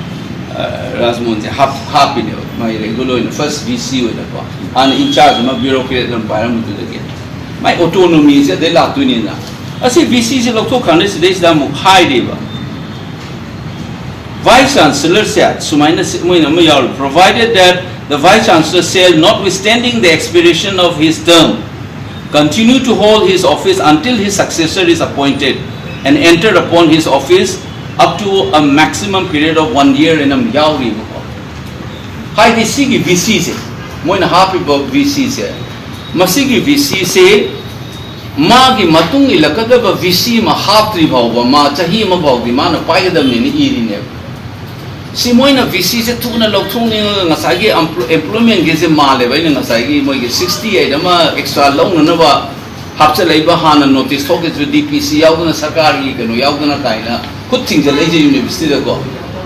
ꯔꯥꯖꯃꯣꯍꯟꯁꯦ ꯍꯥꯞ ꯍꯥꯞꯄꯤꯅꯦꯕ, ꯃꯥꯒꯤ regular ꯑꯣꯏꯅ first VC ꯑꯣꯏꯅꯀꯣ꯫ ꯍꯥꯟꯅ in charge ꯑꯃ bureaucrat ꯑꯃ ꯄꯥꯏꯔꯝꯕꯗꯨꯗꯒꯤ ꯃꯥꯏ autonomy ꯁꯦ ꯑꯗꯩ ꯂꯥꯛꯇꯣꯏꯅꯤꯅ꯫ ꯑꯁꯤ VC ꯁꯦ ꯂꯧꯊꯣꯛꯈ꯭ꯔꯅꯤ꯫ ꯁꯤꯗꯩꯁꯤꯗ ꯑꯃꯨꯛ ꯍꯥꯏꯔꯤꯕ, vice chancellor ꯁꯦ ꯁꯨꯃꯥꯏꯅ ꯁꯤ-, ꯃꯣꯏꯅ ꯑꯃ ꯌꯥꯎꯔꯤ, provided that the vice chancellor shall, notwithstanding the expiration of his term, continue to hold his office until his successor is appointed and enter upon his office up to a maximum period of one year ꯍꯥꯏꯅ ꯑꯃ ꯌꯥꯎꯔꯤꯕꯀꯣ꯫ ꯍꯥꯏꯗꯤ ꯁꯤꯒꯤ VC ꯁꯦ, ꯃꯣꯏꯅ ꯍꯥꯞꯄꯤꯕ VC ꯁꯦ, ꯃꯁꯤꯒꯤ VC ꯁꯦ ꯃꯥꯒꯤ ꯃꯇꯨꯡ ꯏꯜꯂꯛꯀꯗꯕ VC ꯑꯃ ꯍꯥꯞꯇ꯭ꯔꯤ ꯐꯥꯎꯕ ꯃꯥ ꯆꯍꯤ ꯑꯃ ꯐꯥꯎꯗꯤ ꯃꯥꯅ ꯄꯥꯏꯒꯗꯕꯅꯦꯅ ꯏꯔꯤꯅꯦꯕ꯫ ꯁꯤ ꯃꯣꯏꯅ VC ꯁꯦ ꯊꯨꯅ ꯂꯧꯊꯣꯛꯅꯤꯡꯉꯒ ꯉꯁꯥꯏꯒꯤ employment ꯒꯤꯁꯦ ꯃꯥꯜꯂꯦꯕ꯫ ꯑꯩꯅ ꯉꯁꯥꯏꯒꯤ ꯃꯣꯏꯒꯤ sixty eight ꯑꯃ extra ꯂꯧꯅꯅꯕ ꯍꯥꯞꯆꯤꯜꯂꯛꯏꯕ, ꯍꯥꯟꯅ notice ꯊꯣꯛꯈꯤꯕꯁꯨ DPC ꯌꯥꯎꯗꯅ, ꯁꯔꯀꯥꯔꯒꯤ ꯀꯩꯅꯣ ꯌꯥꯎꯗꯅ ꯀꯥꯏꯅ ꯈꯨꯠ ꯊꯤꯡꯖꯤꯜꯂꯛꯏꯁꯦ university ꯗꯀꯣ꯫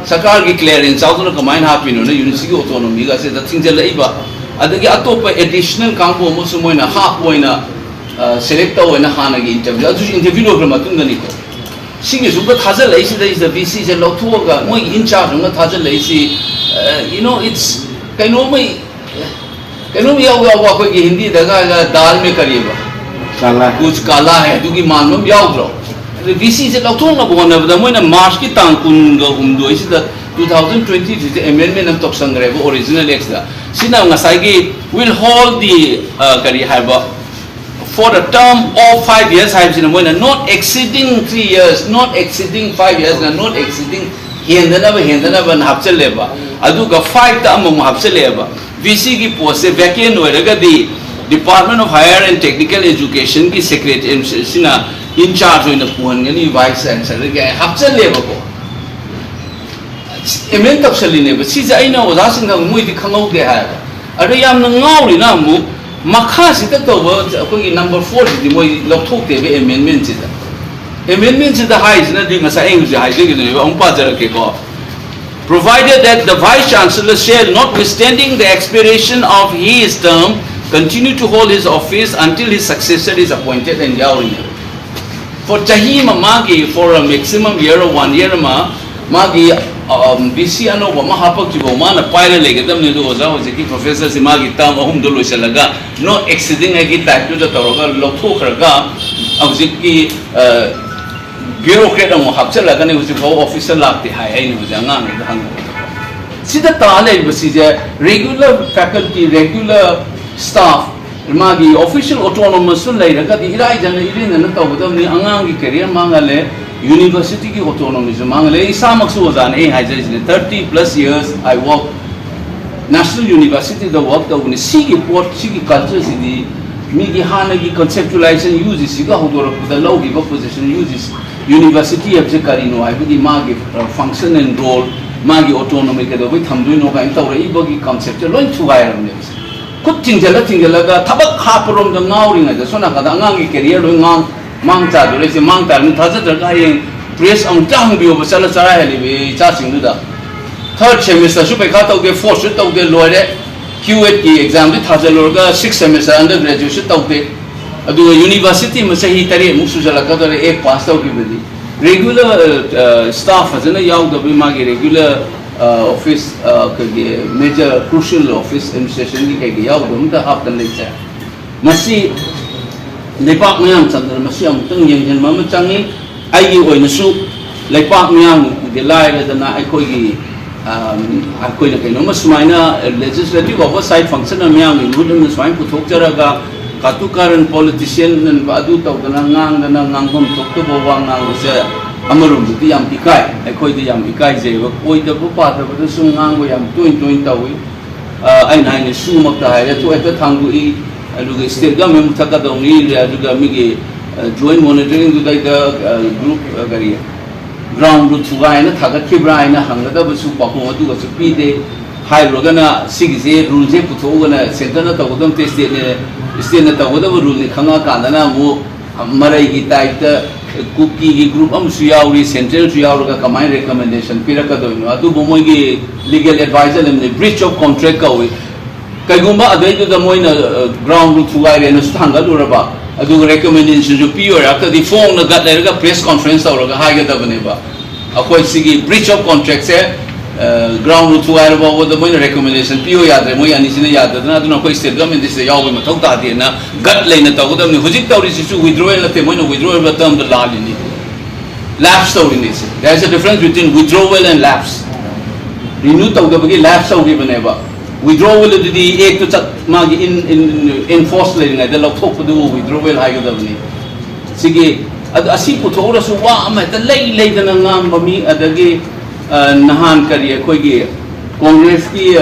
ꯁꯔꯀꯥꯔꯒꯤ clearance ꯌꯥꯎꯗꯅ ꯀꯃꯥꯏꯅ ꯍꯥꯞꯄꯤꯅꯣꯅ university ꯒꯤ autonomy ꯒꯁꯤꯗ ꯊꯤꯡꯖꯤꯜꯂꯛꯏꯕ꯫ ꯑꯗꯒꯤ ꯑꯇꯣꯞꯄ additional ꯀꯥꯡꯕꯨ ꯑꯃꯁꯨ ꯃꯣꯏꯅ ꯍꯥꯞꯄ ꯑꯣꯏꯅ, ꯑ, select ꯇꯧ ꯑꯣꯏꯅ ꯍꯥꯟꯅꯒꯤ interview, ꯑꯗꯨꯁꯨ interview ꯂꯣꯏꯈ꯭ꯔ ꯃꯇꯨꯡꯗꯅꯤꯀꯣ꯫ ꯁꯤꯒꯤꯁꯨ ꯑꯃꯨꯛꯀ ꯊꯥꯖꯤꯜꯂꯛꯏꯁꯤꯗꯩꯁꯤꯗ VC ꯁꯦ ꯂꯧꯊꯣꯛꯑꯒ ꯃꯣꯏꯒꯤ in charge ꯑꯃꯒ ꯊꯥꯖꯤꯜꯂꯛꯏꯁꯤ, ꯑ, you know, it's ꯀꯩꯅꯣꯝꯃ ꯀꯩꯅꯣꯝ ꯌꯥꯎ ꯌꯥꯎꯕ ꯑꯩꯈꯣꯏꯒꯤ ꯍꯤꯟꯗꯤꯗꯒ ꯗꯥꯜ ꯃꯦ ꯀꯔꯤꯕ? ꯀꯥꯂꯥ꯫ ꯀꯨꯆ ꯀꯥꯂꯥ ꯍꯥꯏ, ꯑꯗꯨꯒꯤ ꯃꯥꯟꯕ ꯑꯃ ꯌꯥꯎꯗ꯭ꯔꯣ? ꯑꯗꯨ VC ꯁꯦ ꯂꯧꯊꯣꯛꯅꯕ ꯍꯣꯠꯅꯕꯗ ꯃꯣꯏꯅ March ꯀꯤ ꯇꯥꯡ ꯀꯨꯟꯒ ꯍꯨꯝꯗꯣꯏꯁꯤꯗ two thousand twenty three ꯗ amendment ꯑꯃ ꯇꯧꯁꯟꯈ꯭ꯔꯦꯕ original act ꯇ꯫ ꯁꯤꯅ ꯉꯁꯥꯏꯒꯤ will hold the, ꯑ, ꯀꯔꯤ ꯍꯥꯏꯕ, for a term of five years ꯍꯥꯏꯕꯁꯤꯅ ꯃꯣꯏꯅ not exceeding three years, not exceeding five years ꯅ not exceeding ꯍꯦꯟꯗꯅꯕ, ꯍꯦꯟꯗꯅꯕꯅ ꯍꯥꯞꯆꯜꯂꯦꯕ꯫ ꯑꯗꯨꯒ five ꯇ ꯑꯃꯃꯨꯛ ꯍꯥꯞꯆꯜꯂꯦꯕ꯫ VC ꯒꯤ post ꯁꯦ vacant ꯑꯣꯏꯔꯒꯗꯤ Department of Higher and Technical Education ꯒꯤ secretary ꯁꯤꯅ in charge ꯑꯣꯏꯅ ꯄꯨꯍꯟꯒꯅꯤ, vice chancellor ꯒꯤ ꯍꯥꯞꯆꯜꯂꯦꯕꯀꯣ꯫ Amend ꯇꯧꯁꯜꯂꯤꯅꯦꯕ꯫ ꯁꯤꯁꯦ ꯑꯩꯅ ꯑꯣꯖꯥꯁꯤꯡꯗ ꯃꯣꯏꯗꯤ ꯈꯪꯍꯧꯗꯦ ꯍꯥꯏꯕ꯫ ꯑꯗꯣ ꯌꯥꯝꯅ ꯉꯥꯎꯔꯤꯅ ꯑꯃꯨꯛ ꯃꯈꯥꯁꯤꯗ ꯇꯧꯕ ꯑꯩꯈꯣꯏꯒꯤ ꯅꯝꯕꯔ ꯐꯣꯔꯁꯤꯗꯤ ꯃꯣꯏ ꯂꯧꯊꯣꯛꯇꯦꯕ ꯑꯦꯃꯦꯟꯃꯦꯟꯁꯤꯗ꯫ ꯑꯦꯃꯦꯟꯃꯦꯟꯁꯤꯗ ꯍꯥꯏꯔꯤꯁꯤꯅꯗꯤ ꯉꯁꯥꯏ ꯑꯩ ꯍꯧꯖꯤꯛ ꯍꯥꯏꯖꯈꯤꯗꯣꯏꯅꯦꯕ, ꯑꯃꯨꯛ ꯄꯥꯖꯔꯛꯀꯦꯀꯣ꯫ Provided that the Vice Chancellor shall, notwithstanding the expiration of his term, continue to hold his office until his successor is appointed and ꯌꯥꯎꯔꯤꯅꯦꯕ꯫ For ꯆꯍꯤ ꯑꯃ ꯃꯥꯒꯤ, for a maximum year of one year ꯑꯃ ꯃꯥꯒꯤ B C ꯑꯅꯧꯕ ꯑꯃ ꯍꯥꯞꯄꯛꯇ꯭ꯔꯤꯐꯥꯎ ꯃꯥꯅ ꯄꯥꯏꯔ ꯂꯩꯒꯗꯕꯅꯤ꯫ ꯑꯗꯨ ꯑꯣꯖꯥ ꯍꯧꯖꯤꯛꯀꯤ ꯄ꯭ꯔꯣꯐꯦꯁꯔꯁꯤ ꯃꯥꯒꯤ ꯇꯥꯔꯝ ꯑꯍꯨꯝꯗꯣ ꯂꯣꯏꯁꯤꯜꯂꯒ ꯅꯣꯠ ꯑꯦꯛꯁꯤꯗꯤꯡ ꯍꯥꯏꯒꯤ ꯇꯥꯏꯞꯇꯨꯗ ꯇꯧꯔꯒ ꯂꯧꯊꯣꯛꯈ꯭ꯔꯒ ꯍꯧꯖꯤꯛꯀꯤ ꯕ꯭ꯌꯨꯔꯣꯀ꯭ꯔꯦꯠ ꯑꯃꯨꯛ ꯍꯥꯞꯆꯤꯜꯂꯒꯅꯤ꯫ ꯍꯧꯖꯤꯛꯐꯥꯎ ꯑꯣꯐꯤꯁꯇ ꯂꯥꯛꯇꯦ ꯍꯥꯏ꯫ ꯑꯩꯅ ꯍꯧꯖꯤꯛ ꯑꯉꯥꯡꯈꯩꯗ ꯍꯪꯕꯗ ꯁꯤꯗ ꯇꯥ ꯂꯩꯔꯤꯕ ꯁꯤꯁꯦ ꯔꯤꯒꯨꯂꯔ ꯐꯦꯀꯜꯇꯤ, ꯔꯤꯒꯨꯂꯔ ꯁ꯭ꯇꯥꯐ, ꯃꯥꯒꯤ ꯑꯣꯐꯤꯁꯤꯌꯦꯜ ꯑꯣꯇꯣꯅꯣꯃꯁꯁꯨ ꯂꯩꯔꯒꯗꯤ ꯏꯔꯥꯏꯖꯅ ꯏꯔꯦꯟꯖꯅ ꯇꯧꯒꯗꯕꯅꯤ꯫ ꯑꯉꯥꯡꯒꯤ ꯀꯦꯔꯤꯌꯔ ꯃꯥꯡꯍꯜꯂꯦ, ꯌꯨꯅꯤꯚꯔꯁꯤꯇꯤꯒꯤ ꯑꯣꯇꯣꯅꯣꯃꯤꯁꯨ ꯃꯥꯡꯍꯜꯂꯦ꯫ ꯑꯩ ꯏꯁꯥꯃꯛꯁꯨ ꯑꯣꯖꯥꯅꯦ, ꯑꯩ ꯍꯥꯏꯖꯔꯤꯁꯤꯅꯦ, ꯊꯥꯔꯇꯤ ꯄ꯭ꯂꯁ ꯌꯔꯁ ꯑꯥꯏ ꯋꯥꯛ ꯅꯦꯁꯅꯦꯜ ꯌꯨꯅꯤꯚꯔꯁꯤꯇꯤꯗ ꯋꯥꯛ ꯇꯧꯕꯅꯤ꯫ ꯁꯤꯒꯤ ꯄꯣꯠ, ꯁꯤꯒꯤ ꯀꯜꯆꯔꯁꯤꯗꯤ ꯃꯤꯒꯤ ꯍꯥꯟꯅꯒꯤ ꯀꯟꯁꯦꯞꯆꯨꯂꯥꯏꯖꯦꯁꯟ ꯌꯨ ꯖꯤ ꯁꯤꯒ ꯍꯧꯗꯣꯔꯛꯄꯗ ꯂꯧꯈꯤꯕ position, U G C university ꯍꯥꯏꯕꯁꯦ ꯀꯔꯤꯅꯣ ꯍꯥꯏꯕꯒꯤ ꯃꯥꯒꯤ ꯐꯪꯁꯟ ꯑꯦꯟ ꯔꯣꯜ, ꯃꯥꯒꯤ ꯑꯣꯇꯣꯅꯣꯃꯤ ꯀꯩꯗꯧꯕꯩ ꯊꯝꯗꯣꯏꯅꯣ ꯀꯥꯏꯅ ꯇꯧꯔꯛꯏꯕꯒꯤ ꯀꯟꯁꯦꯞꯁꯦ ꯂꯣꯏ ꯊꯨꯒꯥꯏꯔꯕꯅꯦꯕ꯫ ꯈꯨꯠ ꯊꯤꯡꯖꯤꯜꯂ ꯊꯤꯡꯖꯤꯜꯂꯒ ꯊꯕꯛ ꯍꯥꯞꯄꯔꯣꯝꯗ ꯉꯥꯎꯔꯤꯉꯩꯗ ꯁꯣꯝ ꯅꯥꯀꯟꯗ ꯑꯉꯥꯡꯒꯤ ꯀꯦꯔꯤꯌꯔ ꯂꯣꯏ ꯉꯥꯡ ꯃꯥꯡ ꯇꯥꯗꯣꯔꯤꯁꯦ꯫ ꯃꯥꯡ ꯇꯥꯔꯅꯤ꯫ ꯊꯥꯖꯗ꯭ꯔꯒ ꯍꯌꯦꯡ ꯄ꯭ꯔꯦꯁ ꯑꯃꯨꯛꯇ ꯍꯪꯕꯤꯌꯣꯕ, ꯆꯠꯂ ꯆꯔꯥ ꯍꯦꯜꯂꯤꯕ ꯏꯆꯥꯁꯤꯡꯗꯨꯗ꯫ ꯊꯥꯔꯠ ꯁꯦꯃꯤꯁꯇꯔꯁꯨ ꯄꯩꯈꯥ ꯇꯧꯗꯦ, ꯐꯣꯔꯠꯁꯨ ꯇꯧꯗꯦ, ꯂꯣꯏꯔꯦ꯫ ꯀ꯭ꯌꯨ ꯑꯦꯠꯀꯤ ꯑꯦꯛꯖꯥꯝꯗꯤ ꯊꯥꯖꯤꯜꯂꯨꯔꯒ ꯁꯤꯛꯁ ꯁꯦꯃꯤꯁꯇꯔ ꯑꯟꯗꯔ ꯒ꯭ꯔꯦꯖꯨꯑꯦꯠꯁꯨ ꯇꯧꯗꯦ꯫ ꯑꯗꯨꯒ ꯌꯨꯅꯤꯚꯔꯁꯤꯇꯤ ꯑꯃ ꯆꯍꯤ ꯇꯔꯦꯠꯃꯨꯛ ꯁꯨꯖꯜꯂꯛꯀꯗꯧꯔꯦ ꯑꯦꯠ ꯄꯥꯁ ꯇꯧꯈꯤꯕꯗꯤ꯫ ꯔꯤꯒꯨꯂꯔ ꯁ꯭ꯇꯥꯐ ꯐꯖꯅ ꯌꯥꯎꯗꯕꯒꯤ ꯃꯥꯒꯤ ꯔꯤꯒꯨꯂꯔ ꯑꯣꯐꯤꯁ, ꯑꯩꯈꯣꯏꯒꯤ ꯃꯦꯖꯔ ꯀ꯭ꯔꯨꯁꯤꯌꯦꯜ ꯑꯣꯐꯤꯁ ꯑꯦꯗꯃꯤꯅꯤꯁꯇ꯭ꯔꯦꯁꯟꯒꯤ ꯀꯩꯒꯤ ꯌꯥꯎꯗꯕ ꯑꯝꯇ ꯍꯥꯞꯇꯅ ꯂꯩꯖꯩ꯫ ꯃꯁꯤ ꯂꯩꯕꯥꯛ ꯃꯤꯌꯥꯝ ꯆꯪꯗꯅ ꯃꯁꯤ ꯑꯃꯨꯛꯇꯪ ꯌꯦꯡꯁꯤꯟꯕ ꯑꯃ ꯆꯪꯉꯤ꯫ ꯑꯩꯒꯤ ꯑꯣꯏꯅꯁꯨ ꯂꯩꯕꯥꯛ ꯃꯤꯌꯥꯝꯒꯤ ꯂꯥꯏꯔꯗꯅ ꯑꯩꯈꯣꯏꯒꯤ, ꯑꯝ, ꯑꯩꯈꯣꯏꯅ ꯀꯩꯅꯣꯝꯃ ꯁꯨꯃꯥꯏꯅ ꯂꯦꯖꯤꯁꯂꯦꯇꯤꯚ ꯑꯣꯚꯔꯁꯥꯏꯠ ꯐꯪꯁꯟ ꯑꯃ ꯃꯤꯌꯥꯝꯒꯤ ꯃꯍꯨꯠ ꯑꯃ ꯁꯨꯃꯥꯏꯅ ꯄꯨꯊꯣꯛꯆꯔꯒ ꯀꯥꯇꯨ ꯀꯥꯔꯟ ꯄꯣꯂꯤꯇꯤꯁꯤꯌꯟ ꯑꯗꯨ ꯇꯧꯗꯅ ꯉꯥꯡꯗꯅ ꯉꯥꯡꯐꯝ ꯊꯣꯛꯇꯕ ꯋꯥ ꯉꯥꯡꯕꯁꯦ ꯑꯃꯔꯣꯝꯗꯗꯤ ꯌꯥꯝ ꯏꯀꯥꯏ, ꯑꯩꯈꯣꯏꯗ ꯌꯥꯝ ꯏꯀꯥꯏꯖꯩꯕ꯫ ꯑꯣꯏꯗꯕ ꯄꯥꯗꯕꯗ ꯁꯨꯝ ꯉꯥꯡꯕ ꯌꯥꯝ ꯇꯣꯏ ꯇꯣꯏꯅ ꯇꯧꯏ꯫ ꯑ, ꯑꯩꯅ ꯍꯥꯏꯅ ꯁꯨꯃꯛꯇ ꯍꯥꯏꯔꯦ, ꯊꯣꯛ ꯍꯦꯛꯇ ꯊꯥꯡꯗꯣꯛꯏ, ꯑꯗꯨꯒ ꯁ꯭ꯇꯦꯠ ꯒꯃꯦꯟ ꯃꯨꯊꯠꯀꯗꯧꯅꯤ, ꯑꯗꯨꯒ ꯃꯤꯒꯤ, ꯑ, ꯖꯣꯏꯟ ꯃꯣꯅꯤꯇꯔꯤꯡꯗꯨꯗꯩꯗ, ꯑ, ꯒ꯭ꯔꯨꯞ, ꯑ, ꯀꯔꯤ, ꯒ꯭ꯔꯥꯎꯟ ꯔꯨꯠ ꯊꯨꯒꯥꯏꯅ ꯊꯥꯒꯠꯈꯤꯕ꯭ꯔꯥ ꯍꯥꯏꯅ ꯍꯪꯒꯗꯕꯁꯨ ꯄꯥꯎꯈꯨꯝ ꯑꯗꯨꯒꯁꯨ ꯄꯤꯗꯦ꯫ ꯍꯥꯏꯔꯨꯔꯒꯅ ꯁꯤꯒꯤꯁꯦ, ꯔꯨꯜꯁꯦ ꯄꯨꯊꯣꯛꯎꯒꯅ ꯁꯦꯟꯇꯔꯅ ꯇꯧꯒꯗꯕ ꯅꯠꯇꯦ, ꯁ꯭ꯇꯦꯠꯅ ꯁ꯭ꯇꯦꯠꯅ ꯇꯧꯒꯗꯕ ꯔꯨꯜꯅꯤ ꯈꯪꯉꯛꯑꯀꯥꯟꯗꯅ ꯑꯃꯨꯛ ꯃꯔꯩꯒꯤ ꯇꯥꯏꯞꯇ ꯀꯨꯀꯤꯒꯤ ꯒ꯭ꯔꯨꯞ ꯑꯃꯁꯨ ꯌꯥꯎꯔꯤ, ꯁꯦꯟꯇ꯭ꯔꯦꯜꯁꯨ ꯌꯥꯎꯔꯒ ꯀꯃꯥꯏꯅ ꯔꯤꯀꯃꯦꯟꯗꯦꯁꯟ ꯄꯤꯔꯛꯀꯗꯣꯏꯅꯣ? ꯑꯗꯨꯕꯨ ꯃꯣꯏꯒꯤ ꯂꯤꯒꯦꯜ ꯑꯦꯗꯚꯥꯏꯖꯔ ꯑꯃꯅꯤ, ꯕ꯭ꯔꯤꯆ ꯑꯣꯐ ꯀꯣꯟꯇ꯭ꯔꯦꯛ ꯀꯧꯏ꯫ ꯀꯩꯒꯨꯝꯕ ꯑꯗꯩꯗꯨꯗ ꯃꯣꯏꯅ ꯒ꯭ꯔꯥꯎꯟ ꯔꯨꯜ ꯊꯨꯒꯥꯏꯔꯦꯅꯁꯨ ꯊꯥꯡꯒꯠꯂꯨꯔꯕ, ꯑꯗꯨꯒ ꯔꯦꯀꯃꯦꯟꯗꯦꯁꯟꯁꯨ ꯄꯤꯔꯣꯏꯔꯒꯗꯤ ꯐꯣꯡꯅ ꯒꯠ ꯂꯩꯔꯒ ꯄ꯭ꯔꯦꯁ ꯀꯣꯟꯐ꯭ꯔꯦꯟꯁ ꯇꯧꯔꯒ ꯍꯥꯏꯒꯗꯕꯅꯦꯕ꯫ ꯑꯩꯈꯣꯏ ꯁꯤꯒꯤ ꯕ꯭ꯔꯤꯆ ꯑꯣꯐ ꯀꯣꯟꯇ꯭ꯔꯦꯛꯁꯦ ꯒ꯭ꯔꯥꯎꯟ ꯔꯨꯜ ꯊꯨꯒꯥꯏꯔꯕ ꯐꯥꯎꯕꯗ ꯃꯣꯏꯅ ꯔꯦꯀꯃꯦꯟꯗꯦꯁꯟ ꯄꯤꯌꯣ ꯌꯥꯗ꯭ꯔꯦ, ꯃꯣꯏ ꯑꯅꯤꯁꯤꯅ ꯌꯥꯗꯗꯅ, ꯑꯗꯨꯅ ꯑꯩꯈꯣꯏ ꯁ꯭ꯇꯦꯠ ꯒꯚꯔꯟꯃꯦꯟꯠꯇ ꯁꯤꯗ ꯌꯥꯎꯕꯒꯤ ꯃꯊꯧ ꯇꯥꯗꯦꯅ ꯒꯠ ꯂꯩꯅ ꯇꯧꯒꯗꯕꯅꯤ꯫ ꯍꯧꯖꯤꯛ ꯇꯧꯔꯤꯁꯤꯁꯨ ꯋꯤꯗ꯭ꯔꯣꯋꯦꯜ ꯅꯠꯇꯦ, ꯃꯣꯏꯅ ꯋꯤꯗ꯭ꯔꯣꯋꯦꯜ ꯇꯔꯝꯗ ꯂꯥꯜꯂꯤꯅꯤ, ꯂꯦꯞꯁ ꯇꯧꯔꯤꯅꯤ꯫ ꯁꯤ, there is a difference between withdrawal and lapse. Renew ꯇꯧꯗꯕꯒꯤ ꯂꯦꯞꯁ ꯇꯧꯈꯤꯕꯅꯦꯕ꯫ ꯋꯤꯗ꯭ꯔꯣꯋꯦꯜ ꯑꯗꯨꯗꯤ ꯑꯦꯛꯇꯨ ꯆꯠ ꯃꯥꯒꯤ ꯏꯟ ꯏꯟ ꯏꯟꯐꯣꯔꯁ ꯂꯩꯔꯤꯉꯩꯗ ꯂꯧꯊꯣꯛꯄꯗꯨꯕꯨ ꯋꯤꯗ꯭ꯔꯣꯋꯦꯜ ꯍꯥꯏꯒꯗꯕꯅꯤ꯫ ꯁꯤꯒꯤ ꯑꯗꯨ ꯑꯁꯤ ꯄꯨꯊꯣꯛꯎꯔꯁꯨ ꯋꯥ ꯑꯃ ꯍꯦꯛꯇ ꯂꯩ ꯂꯩꯗꯅ ꯉꯥꯡꯕ ꯃꯤ, ꯑꯗꯒꯤ ꯑ, ꯅꯍꯥꯟ ꯀꯔꯤ ꯑꯩꯈꯣꯏꯒꯤ ꯀꯣꯡꯒ꯭ꯔꯦꯁꯀꯤ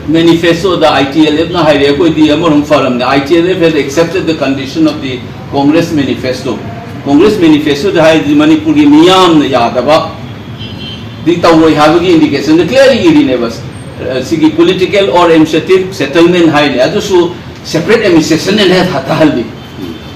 ꯃꯦꯅꯤꯐꯦꯁꯇꯣꯗ ꯑꯥꯏ ꯇꯤ ꯑꯦꯜ ꯑꯦꯐꯅ ꯍꯥꯏꯔꯦ, ꯑꯩꯈꯣꯏꯗꯤ ꯑꯃꯔꯣꯝ ꯐꯔꯝꯅꯦ, "I T L F has accepted the condition of the Congress manifesto." Congress ꯃꯦꯅꯤꯐꯦꯁꯇꯣꯗ ꯍꯥꯏꯔꯗꯤ ꯃꯅꯤꯄꯨꯔꯒꯤ ꯃꯤꯌꯥꯝꯅ ꯌꯥꯗꯕ ꯗꯤ ꯇꯧꯔꯣꯏ ꯍꯥꯏꯕꯒꯤ ꯏꯟꯗꯤꯀꯦꯁꯟꯗ ꯀ꯭ꯂꯤꯌꯔꯂꯤ ꯏꯔꯤꯅꯦꯕ꯫ ꯑ, ꯁꯤꯒꯤ political or administrative settlement ꯍꯥꯏꯅꯦ, ꯑꯗꯨꯁꯨ separate administration ꯑꯅ ꯍꯦꯛ ꯍꯟꯊꯍꯜꯂꯤ꯫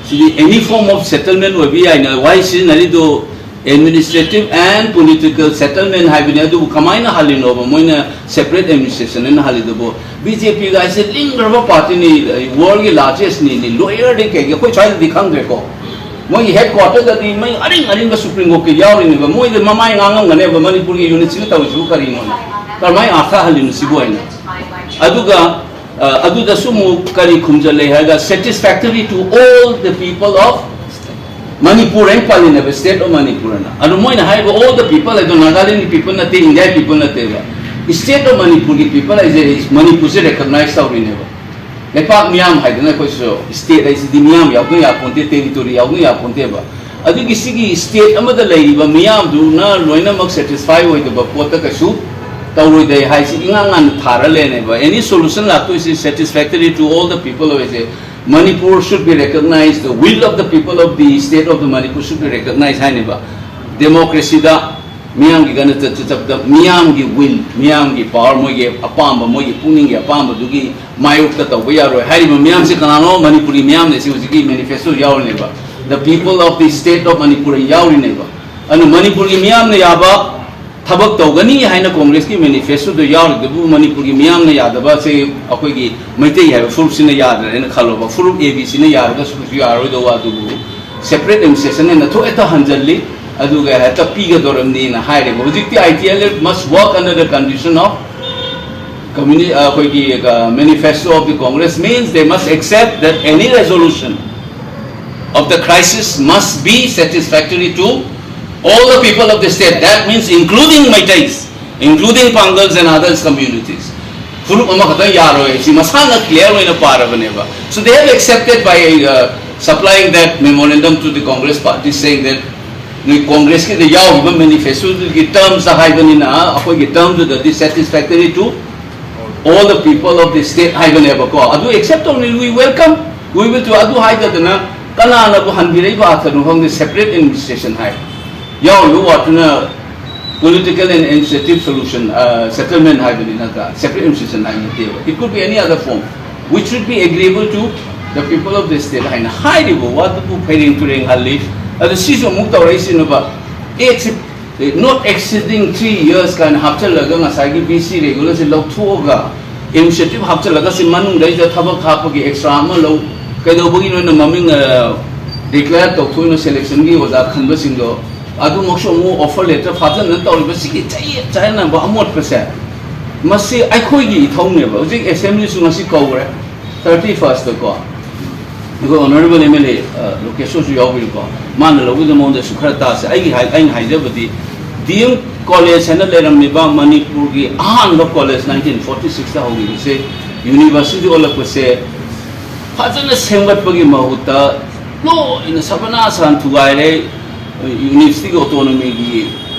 ꯁꯤꯗꯤ any form of settlement ꯑꯣꯏꯕ ꯌꯥꯏꯅ ꯋꯥꯍꯩ ꯁꯤꯖꯤꯟꯅꯔꯤꯗꯣ, administrative and political settlement ꯍꯥꯏꯕꯅꯤ꯫ ꯑꯗꯨꯕꯨ ꯀꯃꯥꯏꯅ ꯍꯜꯂꯤꯅꯣꯕ ꯃꯣꯏꯅ separate administration ꯑꯅ ꯍꯜꯂꯤꯗꯨꯕꯨ? ꯕꯤ ꯖꯦ ꯄꯤ ꯒꯥꯏꯁꯦ ꯂꯤꯡꯈ꯭ꯔꯕ ꯄꯥꯔꯇꯤꯅꯤ, ꯋꯥꯔꯜꯒꯤ ꯂꯥꯔꯖꯦꯁꯅꯤ, ꯂꯣꯌꯔꯗꯤ ꯀꯩꯒꯤ ꯑꯩꯈꯣꯏ ꯁ꯭ꯋꯥꯏꯗꯗꯤ ꯈꯪꯗ꯭ꯔꯦꯀꯣ꯫ ꯃꯣꯏꯒꯤ ꯍꯦꯗ ꯀ꯭ꯋꯥꯔꯇꯔꯗꯗꯤ ꯃꯩ ꯑꯔꯤꯡ ꯑꯔꯤꯡꯕ ꯁꯨꯄ꯭ꯔꯤꯝ ꯀꯣꯔꯠꯀꯤ ꯌꯥꯎꯔꯤꯅꯦꯕ, ꯃꯣꯏꯗ ꯃꯃꯥꯏ ꯉꯥꯡꯉꯝꯒꯅꯦꯕ, ꯃꯅꯤꯄꯨꯔꯒꯤ ꯌꯨꯅꯤꯠꯁꯤꯅ ꯇꯧꯔꯤꯁꯤꯕꯨ ꯀꯔꯤꯅꯣ, ꯀꯔꯝꯍꯥꯏꯅ ꯑꯥꯔꯊ ꯍꯜꯂꯤꯅꯣ ꯁꯤꯕꯨ ꯍꯥꯏꯅ꯫ ꯑꯗꯨꯒ ꯑ, ꯑꯗꯨꯗꯁꯨ ꯑꯃꯨꯛ ꯀꯔꯤ ꯈꯨꯝꯖꯜꯂꯦ ꯍꯥꯏꯔꯒ, "Satisfactory to all the people of Manipur" ꯍꯥꯏꯅ ꯄꯜꯂꯤꯅꯦꯕ, state of Manipur ꯍꯥꯏꯅ꯫ ꯑꯗꯨ ꯃꯣꯏꯅ ꯍꯥꯏꯔꯤꯕ all the people ꯍꯥꯏꯗꯣ ꯅꯥꯒꯥꯂꯦꯟꯒꯤ ꯄꯤꯄꯜ ꯅꯠꯇꯦ, ꯏꯟꯗꯤꯌꯥꯒꯤ ꯄꯤꯄꯜ ꯅꯠꯇꯦꯕ, state of ꯃꯅꯤꯄꯨꯔꯒꯤ ꯄꯤꯄꯜ ꯍꯥꯏꯁꯦ ꯃꯅꯤꯄꯨꯔꯁꯦ ꯔꯦꯀꯛꯅꯥꯏꯁ ꯇꯧꯔꯤꯅꯦꯕ꯫ ꯂꯩꯄꯥꯛ ꯃꯤꯌꯥꯝ ꯍꯥꯏꯗꯅ ꯑꯩꯈꯣꯏꯁꯨ, state ꯍꯥꯏꯁꯤꯗꯤ ꯃꯤꯌꯥꯝ ꯌꯥꯎꯗꯅ ꯌꯥꯄꯣꯟꯇꯦ, territory ꯌꯥꯎꯗꯅ ꯌꯥꯄꯣꯟꯇꯦꯕ꯫ ꯑꯗꯨꯒꯤ ꯁꯤꯒꯤ state ꯑꯃꯗ ꯂꯩꯔꯤꯕ ꯃꯤꯌꯥꯝꯗꯨꯅ ꯂꯣꯏꯅꯃꯛ satisfy ꯑꯣꯏꯗꯕ ꯄꯣꯠꯇ ꯀꯩꯁꯨ ꯇꯧꯔꯣꯏꯗꯦ ꯍꯥꯏꯁꯤ ꯏꯉꯥꯡ ꯉꯥꯟꯅ ꯊꯥꯔ ꯂꯩꯔꯅꯦꯕ꯫ Any solution ꯂꯥꯛꯇꯣꯏꯁꯦ satisfactory to all the people ꯑꯣꯏꯁꯦ꯫ Manipur should be recognized, the will of the people of the state of the Manipur should be recognized ꯍꯥꯏꯅꯦꯕ꯫ ꯗꯦꯃꯣꯀ꯭ꯔꯦꯁꯤꯗ ꯃꯤꯌꯥꯝꯒꯤ ꯒꯅꯇꯟꯇ꯭ꯔ ꯆꯠꯄꯗ ꯃꯤꯌꯥꯝꯒꯤ ꯋꯤꯜ, ꯃꯤꯌꯥꯝꯒꯤ ꯄꯥꯋꯔ, ꯃꯣꯏꯒꯤ ꯑꯄꯥꯝꯕ, ꯃꯣꯏꯒꯤ ꯄꯨꯛꯅꯤꯡꯒꯤ ꯑꯄꯥꯝꯕꯗꯨꯒꯤ ꯃꯥꯌꯣꯛꯇ ꯇꯧꯕ ꯌꯥꯔꯣꯏ ꯍꯥꯏꯔꯤꯕ ꯃꯤꯌꯥꯝꯁꯦ ꯀꯅꯥꯅꯣ? ꯃꯅꯤꯄꯨꯔꯒꯤ ꯃꯤꯌꯥꯝꯅ꯫ ꯁꯤ ꯍꯧꯖꯤꯛꯀꯤ ꯃꯦꯅꯤꯐꯦꯁꯇꯣ ꯌꯥꯎꯔꯤꯅꯦꯕ, the people of the state of Manipur ꯌꯥꯎꯔꯤꯅꯦꯕ꯫ ꯑꯗꯨꯅ ꯃꯅꯤꯄꯨꯔꯒꯤ ꯃꯤꯌꯥꯝꯅ ꯌꯥꯕ ꯊꯕꯛ ꯇꯧꯒꯅꯤ ꯍꯥꯏꯅ ꯀꯣꯡꯒ꯭ꯔꯦꯁꯀꯤ ꯃꯦꯅꯤꯐꯦꯁꯇꯣꯗ ꯌꯥꯎꯔꯤꯗꯨꯕꯨ ꯃꯅꯤꯄꯨꯔꯒꯤ ꯃꯤꯌꯥꯝꯅ ꯌꯥꯗꯕꯁꯦ ꯑꯩꯈꯣꯏꯒꯤ ꯃꯩꯇꯩ ꯍꯥꯏꯕ ꯐꯨꯔꯨꯞꯁꯤꯅ ꯌꯥꯗ꯭ꯔꯦꯅ ꯈꯜꯂꯣꯕ, ꯐꯨꯔꯨꯞ ꯑꯦ ꯕꯤ ꯁꯤꯅ ꯌꯥꯔꯒꯁꯨ ꯀꯩꯁꯨ ꯌꯥꯔꯔꯣꯏꯗꯧꯕ ꯑꯗꯨꯕꯨ separate administration ꯍꯦꯟꯅ ꯊꯣꯛ ꯍꯦꯛꯇ ꯍꯟꯖꯜꯂꯤ, ꯑꯗꯨꯒ ꯍꯦꯛꯇ ꯄꯤꯒꯗꯧꯔꯕꯅꯤꯅ ꯍꯥꯏꯔꯦꯕ꯫ ꯍꯧꯖꯤꯛꯇꯤ I T L F must work under the condition of communi-, ꯑ, ꯑꯩꯈꯣꯏꯒꯤ, ꯑ, manifesto of the Congress means they must accept that any resolution of the crisis must be satisfactory to all the people of the state. That means including Meiteis, including Pangals and others communities. ꯐꯨꯔꯨꯞ ꯑꯃꯈꯛꯇꯪ ꯌꯥꯔꯣꯏ, ꯁꯤ ꯃꯁꯥꯅ clear ꯑꯣꯏꯅ ꯄꯥꯔꯕꯅꯦꯕ꯫ So they have accepted by, uh, supplying that memorandum to the Congress party, saying that ꯅꯣꯏ ꯀꯣꯡꯒ꯭ꯔꯦꯁꯀꯤꯗ ꯌꯥꯎꯔꯤꯕ ꯃꯦꯅꯤꯐꯦꯁꯇꯣꯗꯨꯒꯤ ꯇꯔꯝꯁꯇ ꯍꯥꯏꯕꯅꯤꯅ ꯑꯩꯈꯣꯏꯒꯤ ꯇꯔꯝꯗꯨꯗꯗꯤ satisfactory to all the people of the state ꯍꯥꯏꯕꯅꯦꯕꯀꯣ꯫ ꯑꯗꯨ accept ꯇꯧꯅꯤ, we welcome, we will do꯫ ꯑꯗꯨ ꯍꯥꯏꯗꯗꯅ ꯀꯅꯥꯅꯕꯨ ꯍꯟꯕꯤꯔꯛꯏꯕ ꯑꯥꯊꯔꯅꯣ ꯈꯪꯗꯦ, separate administration ꯍꯥꯏ꯫ ꯌꯥꯎꯔꯤꯕ ꯋꯥꯔꯗꯇꯨꯅ political and administrative solution, ꯑ, settlement ꯍꯥꯏꯕꯅꯤ ꯅꯠꯇ꯭ꯔꯥ? Separate administration ꯍꯥꯏꯕ ꯅꯠꯇꯦꯕ꯫ It could be any other form which would be agreeable to the people of the state ꯍꯥꯏꯅ ꯍꯥꯏꯔꯤꯕ ꯋꯥꯗꯨꯕꯨ ꯐꯩꯔꯦꯡ ꯇꯨꯔꯦꯡ ꯍꯜꯂꯤ꯫ ꯑꯗꯨ ꯁꯤꯁꯨ ꯑꯃꯨꯛ ꯇꯧꯔꯛꯏꯁꯤꯅꯕ, ꯑꯦ, ꯁꯤ, not exceeding three years ꯀꯥꯏꯅ ꯍꯥꯞꯆꯤꯜꯂꯒ ꯉꯁꯥꯏꯒꯤ B C regularꯁꯦ ꯂꯧꯊꯣꯛꯑꯒ initiative ꯍꯥꯞꯆꯤꯜꯂꯒ ꯁꯤ ꯃꯅꯨꯡꯗꯩꯗ ꯊꯕꯛ ꯍꯥꯞꯄꯒꯤ extra ꯑꯃ ꯂꯧ, ꯀꯩꯗꯧꯕꯒꯤꯅꯣꯅ ꯃꯃꯤꯡ, ꯑ, declare ꯇꯧꯊꯣꯛꯏꯅꯣ selectionꯒꯤ ꯑꯣꯖꯥ ꯈꯟꯕꯁꯤꯡꯗꯣ, ꯑꯗꯨꯃꯛꯁꯨ ꯑꯃꯨꯛ offer letter ꯐꯥꯖꯟꯅ ꯇꯧꯔꯤꯕ ꯁꯤꯒꯤ ꯆꯌꯦꯠ ꯆꯥꯌꯦꯠꯅꯕ ꯑꯃꯣꯠꯄꯁꯦ, ꯃꯁꯤ ꯑꯩꯈꯣꯏꯒꯤ ꯏꯊꯧꯅꯦꯕ꯫ ꯍꯧꯖꯤꯛ assemblyꯁꯨ ꯉꯁꯤ ꯀꯧꯈ꯭ꯔꯦ, thirty firstꯀꯣ꯫ ꯑꯩꯈꯣꯏ honourable M L A, ꯑ, ꯂꯣꯀꯦꯁꯣꯔꯁꯨ ꯌꯥꯎꯕꯤꯔꯤꯀꯣ, ꯃꯥꯅ ꯂꯧꯕꯤꯗ ꯃꯉꯣꯟꯗꯁꯨ ꯈꯔ ꯇꯥꯁꯦ꯫ ꯑꯩꯒꯤ ꯍꯥꯏ-, ꯑꯩꯅ ꯍꯥꯏꯖꯕꯗꯤ D M college ꯍꯥꯏꯅ ꯂꯩꯔꯝꯃꯤꯕ ꯃꯅꯤꯄꯨꯔꯒꯤ ꯑꯍꯥꯟꯕ college nineteen forty sixꯇ ꯍꯧꯈꯤꯕꯁꯦ university ꯑꯣꯜꯂꯛꯄꯁꯦ ꯐꯖꯅ ꯁꯦꯝꯒꯠꯄꯒꯤ ꯃꯍꯨꯠꯇ ꯂꯣꯏꯅ ꯁꯕꯅꯥꯁꯥꯟ ꯊꯨꯒꯥꯏꯔꯦ꯫ Universityꯒꯤ autonomyꯒꯤ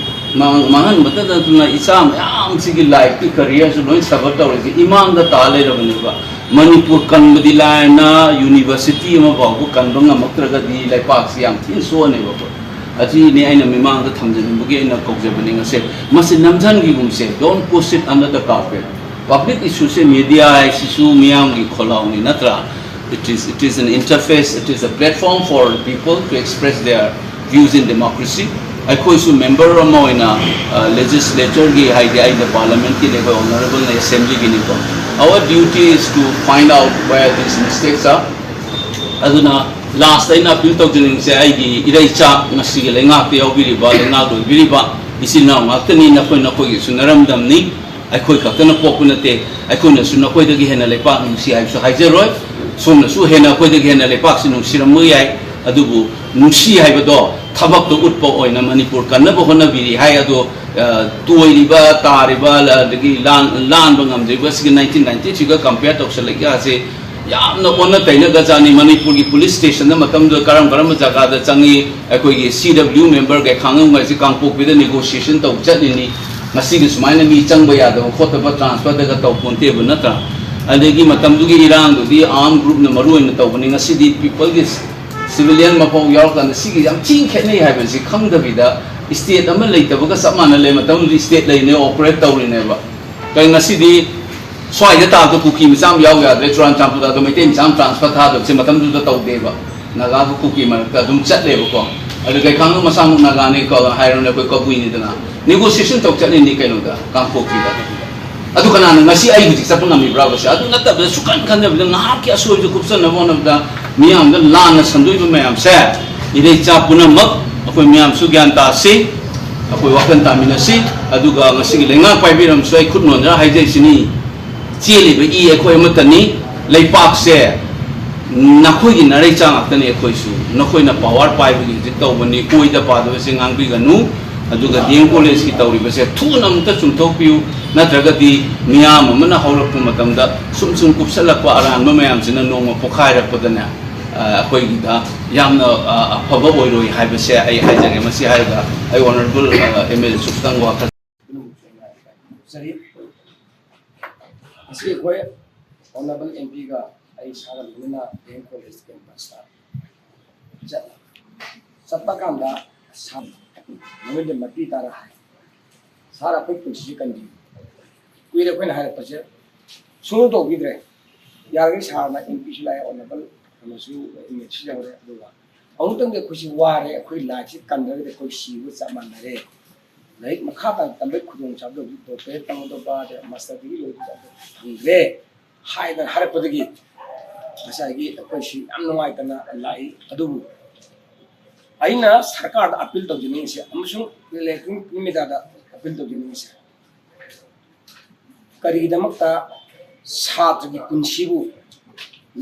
ꯃꯥꯡ-, ꯃꯥꯡꯍꯟꯕꯇ ꯅꯠꯇꯅ ꯏꯆꯥ ꯃꯌꯥꯝꯁꯤꯒꯤ lifeꯀꯤ careerꯁꯨ ꯂꯣꯏ suffer ꯇꯧꯔꯤꯁꯦ ꯏꯃꯥꯡꯗ ꯇꯥ ꯂꯩꯔꯕꯅꯦꯕ꯫ ꯃꯅꯤꯄꯨꯔ ꯀꯟꯕꯗꯤ ꯂꯥꯏꯔꯅ university ꯑꯃ ꯐꯥꯎꯕ ꯀꯟꯕ ꯉꯝꯃꯛꯇ꯭ꯔꯒꯗꯤ ꯂꯩꯄꯥꯛꯁꯤ ꯌꯥꯝ ꯊꯤꯅ ꯁꯣꯛꯑꯅꯦꯕ ꯑꯩꯈꯣꯏ꯫ ꯑꯁꯤꯅꯤ ꯑꯩꯅ ꯃꯤꯃꯥꯡꯗ ꯊꯝꯖꯅꯤꯡꯕꯒꯤ ꯑꯩꯅ ꯀꯧꯖꯕꯅꯤ꯫ ꯉꯁꯤ ꯃꯁꯤ ꯅꯝꯊꯟꯈꯤꯒꯨꯝꯁꯦ, don't push it under the carpet. Public issue say media ꯍꯥꯏꯁꯤꯁꯨ ꯃꯤꯌꯥꯝꯒꯤ ꯈꯣꯜꯂꯥꯎꯅꯤ ꯅꯠꯇ꯭ꯔꯥ? It is, it is an interface, it is a platform for people to express their views in democracy. ꯑꯩꯈꯣꯏꯁꯨ member ꯑꯃ ꯑꯣꯏꯅ, legislature ꯒꯤ, ꯍꯥꯏꯗꯤ ꯑꯩꯅ parliament ꯀꯤ ꯂꯩꯕ, honorable ꯅ assembly ꯒꯤꯅꯤꯀꯣ, our duty is to find out where these mistakes are. ꯑꯗꯨꯅ last ꯑꯩꯅ appeal ꯇꯧꯖꯅꯤꯡꯕꯁꯦ, ꯑꯩꯒꯤ ꯏꯔꯩꯆꯥ, ꯉꯁꯤꯒꯤ ꯂꯩꯉꯥꯛꯇ ꯌꯥꯎꯕꯤꯔꯤꯕ, ꯂꯩꯉꯥꯛ ꯂꯣꯏꯕꯤꯔꯤꯕ ꯏꯆꯤꯜ ꯏꯅꯥꯎ ꯉꯥꯛꯇꯅꯤ꯫ ꯅꯈꯣꯏ ꯅꯈꯣꯏꯒꯤꯁꯨ ꯅꯔꯝꯗꯝꯅꯤ꯫ ꯑꯩꯈꯣꯏ ꯈꯛꯇꯅ ꯄꯣꯛꯄ ꯅꯠꯇꯦ꯫ ꯑꯩꯈꯣꯏꯅꯁꯨ ꯅꯈꯣꯏꯗꯒꯤ ꯍꯦꯟꯅ ꯂꯩꯄꯥꯛ ꯅꯨꯡꯁꯤ ꯍꯥꯏꯕꯁꯨ ꯍꯥꯏꯖꯔꯣꯏ꯫ ꯁꯣꯝꯅꯁꯨ ꯍꯦꯟꯅ ꯑꯩꯈꯣꯏꯗꯒꯤ ꯍꯦꯟꯅ ꯂꯩꯄꯥꯛꯁꯤ ꯅꯨꯡꯁꯤꯔꯝꯕ ꯌꯥꯏ꯫ ꯑꯗꯨꯕꯨ ꯅꯨꯡꯁꯤ ꯍꯥꯏꯕꯗꯣ ꯊꯕꯛꯇ ꯎꯠꯄ ꯑꯣꯏꯅ ꯃꯅꯤꯄꯨꯔ ꯀꯟꯅꯕ ꯍꯣꯠꯅꯕꯤꯔꯤ ꯍꯥꯏ꯫ ꯑꯗꯣ, ꯑ, ꯇꯣꯏꯔꯤꯕ, ꯇꯥꯔꯤꯕ, ꯑꯗꯒꯤ ꯂꯥꯟ-, ꯂꯥꯟꯕ ꯉꯝꯗ꯭ꯔꯤꯕ ꯑꯁꯤꯒꯤ nineteen ninety three ꯒ compare ꯇꯧꯁꯜꯂꯛꯏ ꯑꯁꯤ ꯌꯥꯝꯅ ꯑꯣꯟꯅ ꯇꯩꯅꯒꯖꯥꯠꯅꯤ꯫ ꯃꯅꯤꯄꯨꯔꯒꯤ police station ꯗ ꯃꯇꯝꯗꯨꯗ ꯀꯔꯝ ꯀꯔꯝꯕ ꯖꯒꯥꯗ ꯆꯪꯉꯤ, ꯑꯩꯈꯣꯏꯒꯤ C W member ꯒꯩꯈꯥꯡꯉꯝꯒꯩꯁꯤ ꯀꯥꯡꯄꯣꯛꯄꯤꯗ negotiation ꯇꯧ ꯆꯠꯂꯤꯅꯤ꯫ ꯉꯁꯤꯒꯤ ꯁꯨꯃꯥꯏꯅ ꯃꯤ ꯆꯪꯕ ꯌꯥꯗꯕ ꯈꯣꯠꯇꯕ transfer ꯗꯒ ꯇꯧ ꯄꯣꯟꯇꯦꯕ ꯅꯠꯇ꯭ꯔꯥ? ꯑꯗꯒꯤ ꯃꯇꯝꯗꯨꯒꯤ ꯏꯔꯥꯡꯗꯨꯗꯤ armed group ꯅ ꯃꯔꯨ ꯑꯣꯏꯅ ꯇꯧꯕꯅꯤ꯫ ꯉꯁꯤꯗꯤ people ꯒꯤ civilian ꯃꯐꯥꯎ ꯌꯥꯎꯔꯀꯥꯟꯗ ꯁꯤꯒꯤ ꯌꯥꯝ ꯊꯤꯅ ꯈꯦꯠꯅꯩ ꯍꯥꯏꯕꯁꯤ ꯈꯪꯗꯕꯤꯗ state ꯑꯃ ꯂꯩꯇꯕꯒ ꯆꯞ ꯃꯥꯟꯅ ꯂꯩ꯫ ꯃꯇꯝꯗꯨꯗꯤ state ꯂꯩꯅꯦ, operate ꯇꯧꯔꯤꯅꯦꯕ꯫ ꯀꯩ ꯉꯁꯤꯗꯤ ꯁ꯭ꯋꯥꯏꯗ ꯇꯥꯕꯗ ꯀꯨꯀꯤ ꯃꯆꯥ ꯑꯃ ꯌꯥꯎ ꯌꯥꯗ꯭ꯔꯦ, ꯆꯨꯔꯥꯆꯥꯟꯄꯨꯔꯗ ꯑꯗꯣ ꯃꯩꯇꯩ ꯃꯆꯥ ꯑꯃ transfer ꯊꯥꯗꯕꯁꯦ ꯃꯇꯝꯗꯨꯗ ꯇꯧꯗꯦꯕ꯫ ꯅꯥꯒꯥꯒ ꯀꯨꯀꯤ ꯃꯔꯛꯇ ꯑꯗꯨꯝ ꯆꯠꯂꯦꯕꯀꯣ꯫ ꯑꯗꯨ ꯀꯩꯈꯥꯡꯗꯣ ꯃꯁꯥꯃꯛ ꯅꯥꯒꯥꯅꯤ ꯀꯣ ꯍꯥꯏꯔꯣꯅꯦ, ꯑꯩꯈꯣꯏ ꯀꯕꯨꯏꯅꯤꯗꯅ꯫ Negotiation ꯇꯧ ꯆꯠꯂꯤꯅꯤ ꯀꯩꯅꯣꯗ, ꯀꯥꯡꯄꯣꯛꯄꯤꯗ꯫ ꯑꯗꯨ ꯀꯅꯥꯅ ꯉꯁꯤ ꯑꯩ ꯍꯧꯖꯤꯛ ꯆꯠꯄ ꯉꯝꯃꯤꯕ꯭ꯔꯥꯕꯁꯦ? ꯑꯗꯨ ꯅꯠꯇꯕꯗ ꯁꯨꯀꯟ ꯈꯟꯗꯕꯤꯗ ꯉꯥꯏꯍꯥꯛꯀꯤ ꯑꯁꯣꯏꯕꯗꯨ ꯀꯨꯞꯁꯟꯅꯕ ꯍꯣꯠꯅꯕꯗ ꯃꯤꯌꯥꯝꯗ ꯂꯥꯟꯅ ꯁꯟꯗꯣꯛꯏꯕ ꯃꯌꯥꯝꯁꯦ, ꯏꯔꯩꯆꯥ ꯄꯨꯝꯅꯃꯛ ꯑꯩꯈꯣꯏ ꯃꯌꯥꯝꯁꯨ ꯒ꯭ꯌꯥꯟ ꯇꯥꯁꯤ꯫ ꯑꯩꯈꯣꯏ ꯋꯥꯈꯜ ꯇꯥꯃꯤꯟꯅꯁꯤ꯫ ꯑꯗꯨꯒ ꯉꯁꯤꯒꯤ ꯂꯩꯉꯥꯛ ꯄꯥꯏꯕꯤꯔꯝꯁꯨ ꯑꯩ ꯈꯨꯠ ꯅꯣꯟꯖꯔ ꯍꯥꯏꯖꯩꯁꯤꯅꯤ, ꯆꯦꯜꯂꯤꯕ ꯏ ꯑꯩꯈꯣꯏ ꯑꯃꯠꯇꯅꯤ꯫ ꯂꯩꯄꯥꯛꯁꯦ ꯅꯈꯣꯏꯒꯤ ꯅꯔꯩꯆꯥ ꯉꯥꯛꯇꯅꯤ꯫ ꯑꯩꯈꯣꯏꯁꯨ ꯅꯈꯣꯏꯅ power ꯄꯥꯏꯕꯒꯤ ꯍꯧꯖꯤꯛ ꯇꯧꯕꯅꯤ, ꯑꯣꯏꯗ ꯄꯥꯗꯕꯁꯦ ꯉꯥꯡꯕꯤꯒꯅꯨ꯫ ꯑꯗꯨꯒ D M College ꯀꯤ ꯇꯧꯔꯤꯕꯁꯦ ꯊꯨꯅ ꯑꯃꯨꯛꯇ ꯆꯨꯝꯊꯣꯛꯄꯤꯌꯨ, ꯅꯠꯇ꯭ꯔꯒꯗꯤ ꯃꯤꯌꯥꯝ ꯑꯃꯅ ꯍꯧꯔꯛꯄ ꯃꯇꯝꯗ ꯁꯨꯝ ꯁꯨꯝ ꯀꯨꯞꯁꯜꯂꯛꯄ ꯑꯔꯥꯟꯕ ꯃꯌꯥꯝꯁꯤꯅ ꯅꯣꯡꯃ ꯄꯣꯛꯈꯥꯏꯔꯛꯄꯗꯅꯦ, ꯑ, ꯑꯩꯈꯣꯏꯒꯤꯗ ꯌꯥꯝꯅ, ꯑ, ꯑꯐꯕ ꯑꯣꯏꯔꯣꯏ ꯍꯥꯏꯕꯁꯦ ꯑꯩ ꯍꯥꯏꯖꯒꯦ꯫ ꯃꯁꯤ ꯍꯥꯏꯔꯒ ꯑꯩ honorable, ꯑ, M L A ꯁꯨ ꯈꯤꯇꯪ ꯋꯥ ꯈꯔ ꯐꯖꯔꯤ꯫ ꯉꯁꯤ ꯑꯩꯈꯣꯏ honorable M P ꯒ ꯑꯩ ꯏꯁꯥꯒ ꯂꯣꯏꯅꯅ D M College campus ꯇ ꯆꯠꯂꯦ꯫ ꯆꯠꯄ ꯀꯥꯟꯗ ꯁꯥꯔ, ꯅꯨꯃꯤꯠ ꯃꯄꯤ ꯇꯥꯔ ꯍꯥꯏ, "ꯁꯥꯔ, ꯑꯩꯈꯣꯏ ꯄꯨꯟꯁꯤꯁꯤ ꯀꯟꯕꯤꯌꯨ꯫ ꯀꯨꯏꯔꯦ ꯑꯩꯈꯣꯏꯅ ꯍꯥꯏꯔꯛꯄꯁꯦ, ꯁꯨꯡꯇꯧ ꯇꯧꯕꯤꯗ꯭ꯔꯦ꯫ ꯌꯥꯔꯒꯗꯤ ꯁꯥꯔꯅ ꯑꯦꯝ ꯄꯤꯁꯨ ꯂꯥꯛꯑꯦ, ꯑꯣꯅꯔꯦꯕꯜ ꯀꯩꯅꯣꯁꯨ, ꯑꯦꯝ ꯑꯦꯁꯨ ꯌꯧꯔꯦ, ꯑꯗꯨꯒ ꯑꯃꯨꯛꯇꯪꯗꯤ ꯑꯩꯈꯣꯏꯁꯤ ꯋꯥꯔꯦ, ꯑꯩꯈꯣꯏ ꯂꯥꯏꯐꯁꯤ ꯀꯟꯗ꯭ꯔꯒꯗꯤ ꯑꯩꯈꯣꯏ ꯁꯤꯕꯒ ꯆꯞ ꯃꯥꯟꯅꯔꯦ꯫ ꯂꯥꯏꯔꯤꯛ ꯃꯈꯥ ꯇꯥꯅ ꯇꯝꯕꯒꯤ ꯈꯨꯗꯣꯡꯆꯥꯕꯗꯣ ꯍꯧꯖꯤꯛ ꯗꯣꯛꯇꯔꯦꯠ ꯇꯝꯒꯗꯧꯕ, ꯑꯗꯩ ꯃꯥꯁꯇꯔ ꯗꯤꯒ꯭ꯔꯤ ꯂꯣꯏꯒꯗꯧꯕ ꯐꯪꯗ꯭ꯔꯦ" ꯍꯥꯏꯗꯅ ꯍꯥꯏꯔꯛꯄꯗꯒꯤ ꯉꯁꯥꯏꯒꯤ ꯑꯩꯈꯣꯏꯁꯤ ꯌꯥꯝ ꯅꯨꯡꯉꯥꯏꯇꯅ ꯂꯥꯛꯏ꯫ ꯑꯗꯨꯕꯨ ꯑꯩꯅ ꯁꯔꯀꯥꯔꯗ ꯑꯄꯤꯜ ꯇꯧꯖꯅꯤꯡꯉꯤꯁꯦ ꯑꯃꯁꯨꯡ ꯏꯂꯦꯛꯇ꯭ꯔꯣꯅꯤꯛ ꯃꯦꯗꯤꯌꯥꯗ ꯑꯄꯤꯜ ꯇꯧꯖꯅꯤꯡꯉꯤꯁꯦ, ꯀꯔꯤꯒꯤꯗꯃꯛꯇ ꯁꯥꯇ꯭ꯔꯒꯤ ꯄꯨꯟꯁꯤꯕꯨ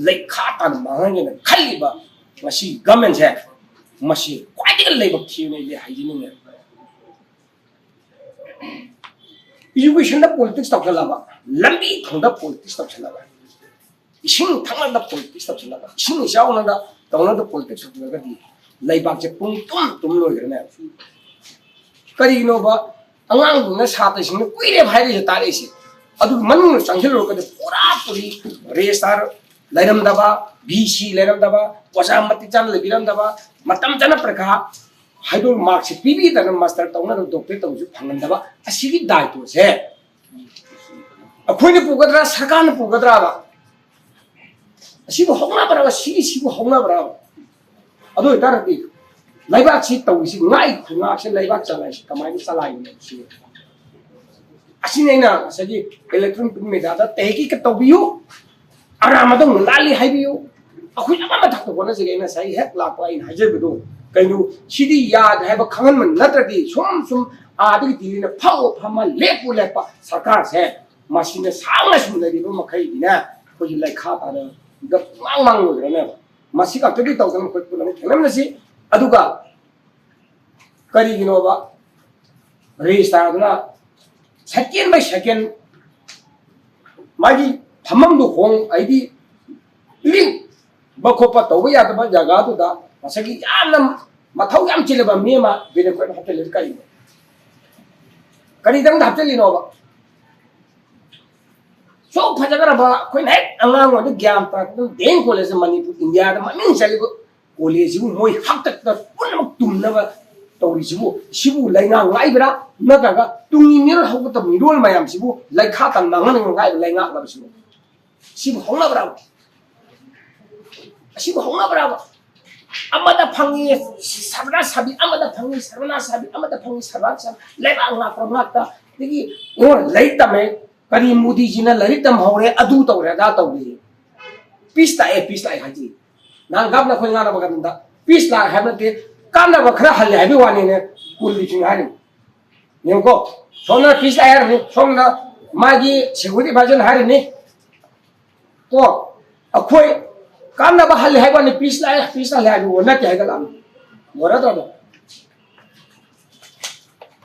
ꯂꯩꯈꯥ ꯇꯥꯅ ꯃꯥꯡꯍꯟꯒꯦꯅ ꯈꯜꯂꯤꯕ ꯉꯁꯤ ꯒꯃꯦꯟꯁꯦ, ꯃꯁꯤ ꯈ꯭ꯋꯥꯏꯗꯒꯤ ꯂꯥꯏꯕꯛ ꯊꯤꯕꯅꯤ ꯑꯩꯗꯤ ꯍꯥꯏꯖꯅꯤꯡꯉꯦ꯫ ꯏꯖꯨꯀꯦꯁꯟꯗ ꯄꯣꯂꯤꯇꯤꯛꯁ ꯇꯧꯁꯜꯂꯕ, ꯂꯝꯕꯤ ꯊꯣꯡꯗ ꯄꯣꯂꯤꯇꯤꯛꯁ ꯇꯧꯁꯜꯂꯕ, ꯏꯁꯤꯡ ꯊꯛꯅꯕꯗ ꯄꯣꯂꯤꯇꯤꯛꯁ ꯇꯧꯁꯜꯂꯕ, ꯏꯁꯤꯡ ꯏꯆꯥꯎꯅꯗ ꯇꯧꯅꯕꯗ ꯄꯣꯂꯤꯇꯤꯛꯁ ꯇꯧꯁꯜꯂꯒꯗꯤ ꯂꯩꯕꯥꯛꯁꯦ ꯄꯨꯡ ꯇꯨꯝ ꯇꯨꯝ ꯂꯣꯏꯈ꯭ꯔꯅꯦꯕ꯫ ꯀꯔꯤꯒꯤꯅꯣꯕ? ꯑꯉꯥꯡꯗꯨꯅ, ꯁꯥꯇ꯭ꯔꯁꯤꯡꯅ ꯀꯨꯏꯔꯦꯕ ꯍꯥꯏꯔꯛꯏꯁꯦ, ꯇꯥꯔꯛꯏꯁꯦ꯫ ꯑꯗꯨꯒꯤ ꯃꯅꯨꯡꯗ ꯆꯪꯁꯤꯜꯂꯨꯔꯒꯗꯤ ꯄꯨꯔꯥ ꯄꯨꯔꯤ ꯔꯦꯖꯤꯁꯇꯥꯔ ꯂꯩꯔꯝꯗꯕ, ꯚꯤ ꯁꯤ ꯂꯩꯔꯝꯗꯕ, ꯑꯣꯖꯥ ꯃꯇꯤꯛ ꯆꯥꯅ ꯂꯩꯕꯤꯔꯝꯗꯕ, ꯃꯇꯝ ꯆꯥꯅ ꯄꯔꯤꯈꯥ ꯍꯥꯏꯗꯣꯛ ꯃꯥꯔꯛꯁꯦ ꯄꯤꯕꯤꯗꯅ ꯃꯥꯁꯇꯔ ꯇꯧꯅꯕ, ꯗꯣꯛꯇꯔꯦꯠ ꯇꯧꯕꯁꯨ ꯐꯪꯍꯟꯗꯕ, ꯑꯁꯤꯒꯤ ꯗꯥꯏꯇꯣꯁꯦ ꯑꯩꯈꯣꯏꯅ ꯄꯨꯒꯗ꯭ꯔꯥ, ꯁꯔꯀꯥꯔꯅ ꯄꯨꯒꯗ꯭ꯔꯥꯕ? ꯑꯁꯤꯕꯨ ꯍꯧꯅꯕ꯭ꯔꯕ? ꯁꯤꯒꯤ ꯁꯤꯕꯨ ꯍꯧꯅꯕ꯭ꯔꯕ? ꯑꯗꯨ ꯑꯣꯏꯇꯥꯔꯗꯤ ꯂꯩꯕꯥꯛꯁꯤ ꯇꯧꯔꯤꯁꯤ ꯉꯥꯛꯏ ꯈꯨꯉꯥꯛꯁꯦ, ꯂꯩꯕꯥꯛ ꯆꯂꯥꯏꯁꯤ ꯀꯃꯥꯏꯅ ꯆꯂꯥꯏꯒꯅꯤ? ꯁꯤꯅꯤ꯫ ꯑꯁꯤꯅꯤ ꯑꯩꯅ ꯉꯁꯥꯏꯒꯤ ꯏꯂꯦꯛꯇ꯭ꯔꯣꯅꯤꯛ ꯃꯦꯗꯤꯌꯥꯗ ꯇꯍꯀꯤꯛ ꯇꯧꯕꯤꯌꯨ, ꯑꯔꯥꯟꯕꯗꯧꯅ ꯂꯥꯜꯂꯤ ꯍꯥꯏꯕꯤꯌꯨ꯫ ꯑꯩꯈꯣꯏ ꯑꯃ ꯃꯊꯛꯇ ꯍꯣꯠꯅꯖꯒꯦ꯫ ꯑꯩꯅ ꯉꯁꯥꯏ ꯍꯦꯛ ꯂꯥꯛꯄ ꯑꯩꯅ ꯍꯥꯏꯖꯕꯗꯣ, ꯀꯩꯅꯣ, ꯁꯤꯗꯤ ꯌꯥꯗ꯭ꯔꯦ ꯍꯥꯏꯕ ꯈꯪꯍꯟꯕ ꯅꯠꯇ꯭ꯔꯗꯤ ꯁꯨꯝ ꯁꯨꯝ ꯑꯥꯗꯒꯤ ꯗꯤꯜꯂꯤꯅ ꯐꯝꯃ ꯐꯝꯃ ꯂꯦꯞꯄꯨ ꯂꯦꯞꯄ ꯁꯔꯀꯥꯔꯁꯦ, ꯃꯁꯤꯅ ꯁꯥꯡꯅ ꯁꯨꯝ ꯂꯩꯔꯤꯕ ꯃꯈꯩꯗꯤꯅꯦ ꯑꯩꯈꯣꯏꯒꯤ ꯂꯩꯈꯥ ꯇꯥꯅ ꯄꯨꯡꯃꯥꯡ ꯃꯥꯡꯂꯣꯏꯗ꯭ꯔꯅꯦꯕ꯫ ꯃꯁꯤ ꯈꯛꯇꯗꯤ ꯇꯧꯗꯅ ꯑꯩꯈꯣꯏ ꯄꯨꯝꯅꯃꯛ ꯊꯦꯡꯅꯃꯤꯟꯅꯁꯤ꯫ ꯑꯗꯨꯒ ꯀꯔꯤꯒꯤꯅꯣꯕ ꯔꯦꯖꯤꯁꯇꯥꯔꯗꯨꯅ second by second ꯃꯥꯒꯤ ꯐꯝꯐꯝꯗꯨ ꯍꯣꯡ, ꯍꯥꯏꯗꯤ ꯂꯤꯡꯕ ꯈꯣꯠꯄ ꯇꯧꯕ ꯌꯥꯗꯕ ꯖꯒꯥꯗꯨꯗ ꯉꯁꯥꯏꯒꯤ ꯌꯥꯝꯅ ꯃꯊꯧ ꯌꯥꯝ ꯆꯤꯜꯂꯕ ꯃꯤ ꯑꯃ ꯕꯦꯅꯦꯀ꯭ꯋꯦꯠ ꯍꯥꯞꯆꯤꯜꯂꯤꯗꯨ ꯀꯔꯤꯅꯣ? ꯀꯔꯤꯗꯪꯗ ꯍꯥꯞꯆꯤꯜꯂꯤꯅꯣꯕ? ꯁꯨꯛ ꯐꯖꯈ꯭ꯔꯕ, ꯑꯩꯈꯣꯏꯅ ꯍꯦꯛ ꯑꯉꯥꯡ ꯑꯣꯏꯔꯤꯉꯩꯗ ꯒ꯭ꯌꯥꯟ ꯇꯥꯔꯛꯄꯗ ꯗꯤ ꯑꯦꯝ ꯀꯣꯂꯦꯖꯁꯦ ꯃꯅꯤꯄꯨꯔ, ꯏꯟꯗꯤꯌꯥꯗ ꯃꯃꯤꯡ ꯆꯠꯂꯤꯕ ꯀꯣꯂꯦꯖꯁꯤꯕꯨ ꯃꯣꯏ ꯍꯥꯛꯇꯛꯇ ꯄꯨꯝꯅꯃꯛ ꯇꯨꯝꯅꯕ ꯇꯧꯔꯤꯁꯤꯕꯨ, ꯁꯤꯕꯨ ꯂꯩꯉꯥꯛ ꯉꯥꯛꯏꯕ꯭ꯔꯥ? ꯅꯠꯇ꯭ꯔꯒ ꯇꯨꯡꯒꯤ ꯃꯤꯔꯣꯜ ꯍꯧꯒꯠꯄ ꯃꯤꯔꯣꯜ ꯃꯌꯥꯝꯁꯤꯕꯨ ꯂꯩꯈꯥ ꯇꯟ ꯃꯥꯡꯍꯟꯅ ꯉꯥꯛꯏꯕ ꯂꯩꯉꯥꯛꯂꯕ ꯁꯤꯕꯨ? ꯁꯤꯕꯨ ꯍꯧꯅꯕ꯭ꯔꯥꯕ? ꯑꯁꯤꯕꯨ ꯍꯧꯅꯕ꯭ꯔꯥꯕ? ꯑꯃꯗ ꯐꯪꯉꯤ ꯁꯔꯕꯅꯥꯁ ꯁꯥꯕꯤ, ꯑꯃꯗ ꯐꯪꯉꯤ ꯁꯔꯕꯅꯥꯁ ꯁꯥꯕꯤ, ꯑꯃꯗ ꯐꯪꯉꯤ ꯁꯔꯕꯅꯥꯁ ꯁꯥꯕꯤ, ꯂꯩꯕꯥꯛ ꯉꯥꯛꯄ ꯉꯥꯛꯇ꯫ ꯑꯗꯒꯤ ꯏꯉꯣ, ꯂꯥꯏꯔꯤꯛ ꯇꯝꯃꯦ, ꯀꯔꯤ ꯃꯣꯗꯤꯖꯤꯅ ꯂꯥꯏꯔꯤꯛ ꯇꯝꯍꯧꯔꯦ, ꯑꯗꯨ ꯇꯧꯔꯦ, ꯑꯗꯥ ꯇꯧꯔꯦ꯫ ꯄꯤꯁ ꯂꯥꯛꯑꯦ, ꯄꯤꯁ ꯂꯥꯛꯑꯦ ꯍꯥꯏꯁꯤ꯫ ꯅꯍꯥꯟ ꯒꯥꯞꯅ ꯑꯩꯈꯣꯏ ꯉꯥꯡꯅꯕ ꯀꯥꯟꯗ ꯄꯤꯁ ꯂꯥꯛꯑꯦ ꯍꯥꯏꯕ ꯅꯠꯇꯦ, ꯀꯥꯟꯅꯕ ꯈꯔ ꯍꯜꯂꯦ ꯍꯥꯏꯕꯒꯤ ꯋꯥꯅꯤꯅꯦ꯫ ꯀꯨꯜ ꯂꯤꯁꯤꯡ ꯍꯥꯏꯔꯤꯅꯤ꯫ ꯌꯦꯡꯉꯨꯀꯣ, ꯁꯣꯝꯅ ꯄꯤꯁ ꯂꯥꯛꯑꯦ ꯍꯥꯏꯔꯅꯤ, ꯁꯣꯝꯅ ꯃꯥꯒꯤ ꯁꯦꯀ꯭ꯌꯨꯔꯤꯇꯤ ꯑꯦꯗꯚꯥꯏꯖꯔꯅ ꯍꯥꯏꯔꯅꯤ꯫ ꯀꯣ, ꯑꯩꯈꯣꯏ ꯀꯥꯟꯅꯕ ꯍꯜꯂꯦ ꯍꯥꯏꯕ ꯋꯥꯅꯤ, ꯄꯤꯁ ꯂꯥꯛꯑꯦ, ꯄꯤꯁ ꯍꯜꯂꯦ ꯍꯥꯏꯕ ꯅꯠꯇꯦ ꯍꯥꯏꯒꯠꯂꯛꯑꯅꯤ꯫ ꯃꯣꯔꯗ꯭ꯔꯣ?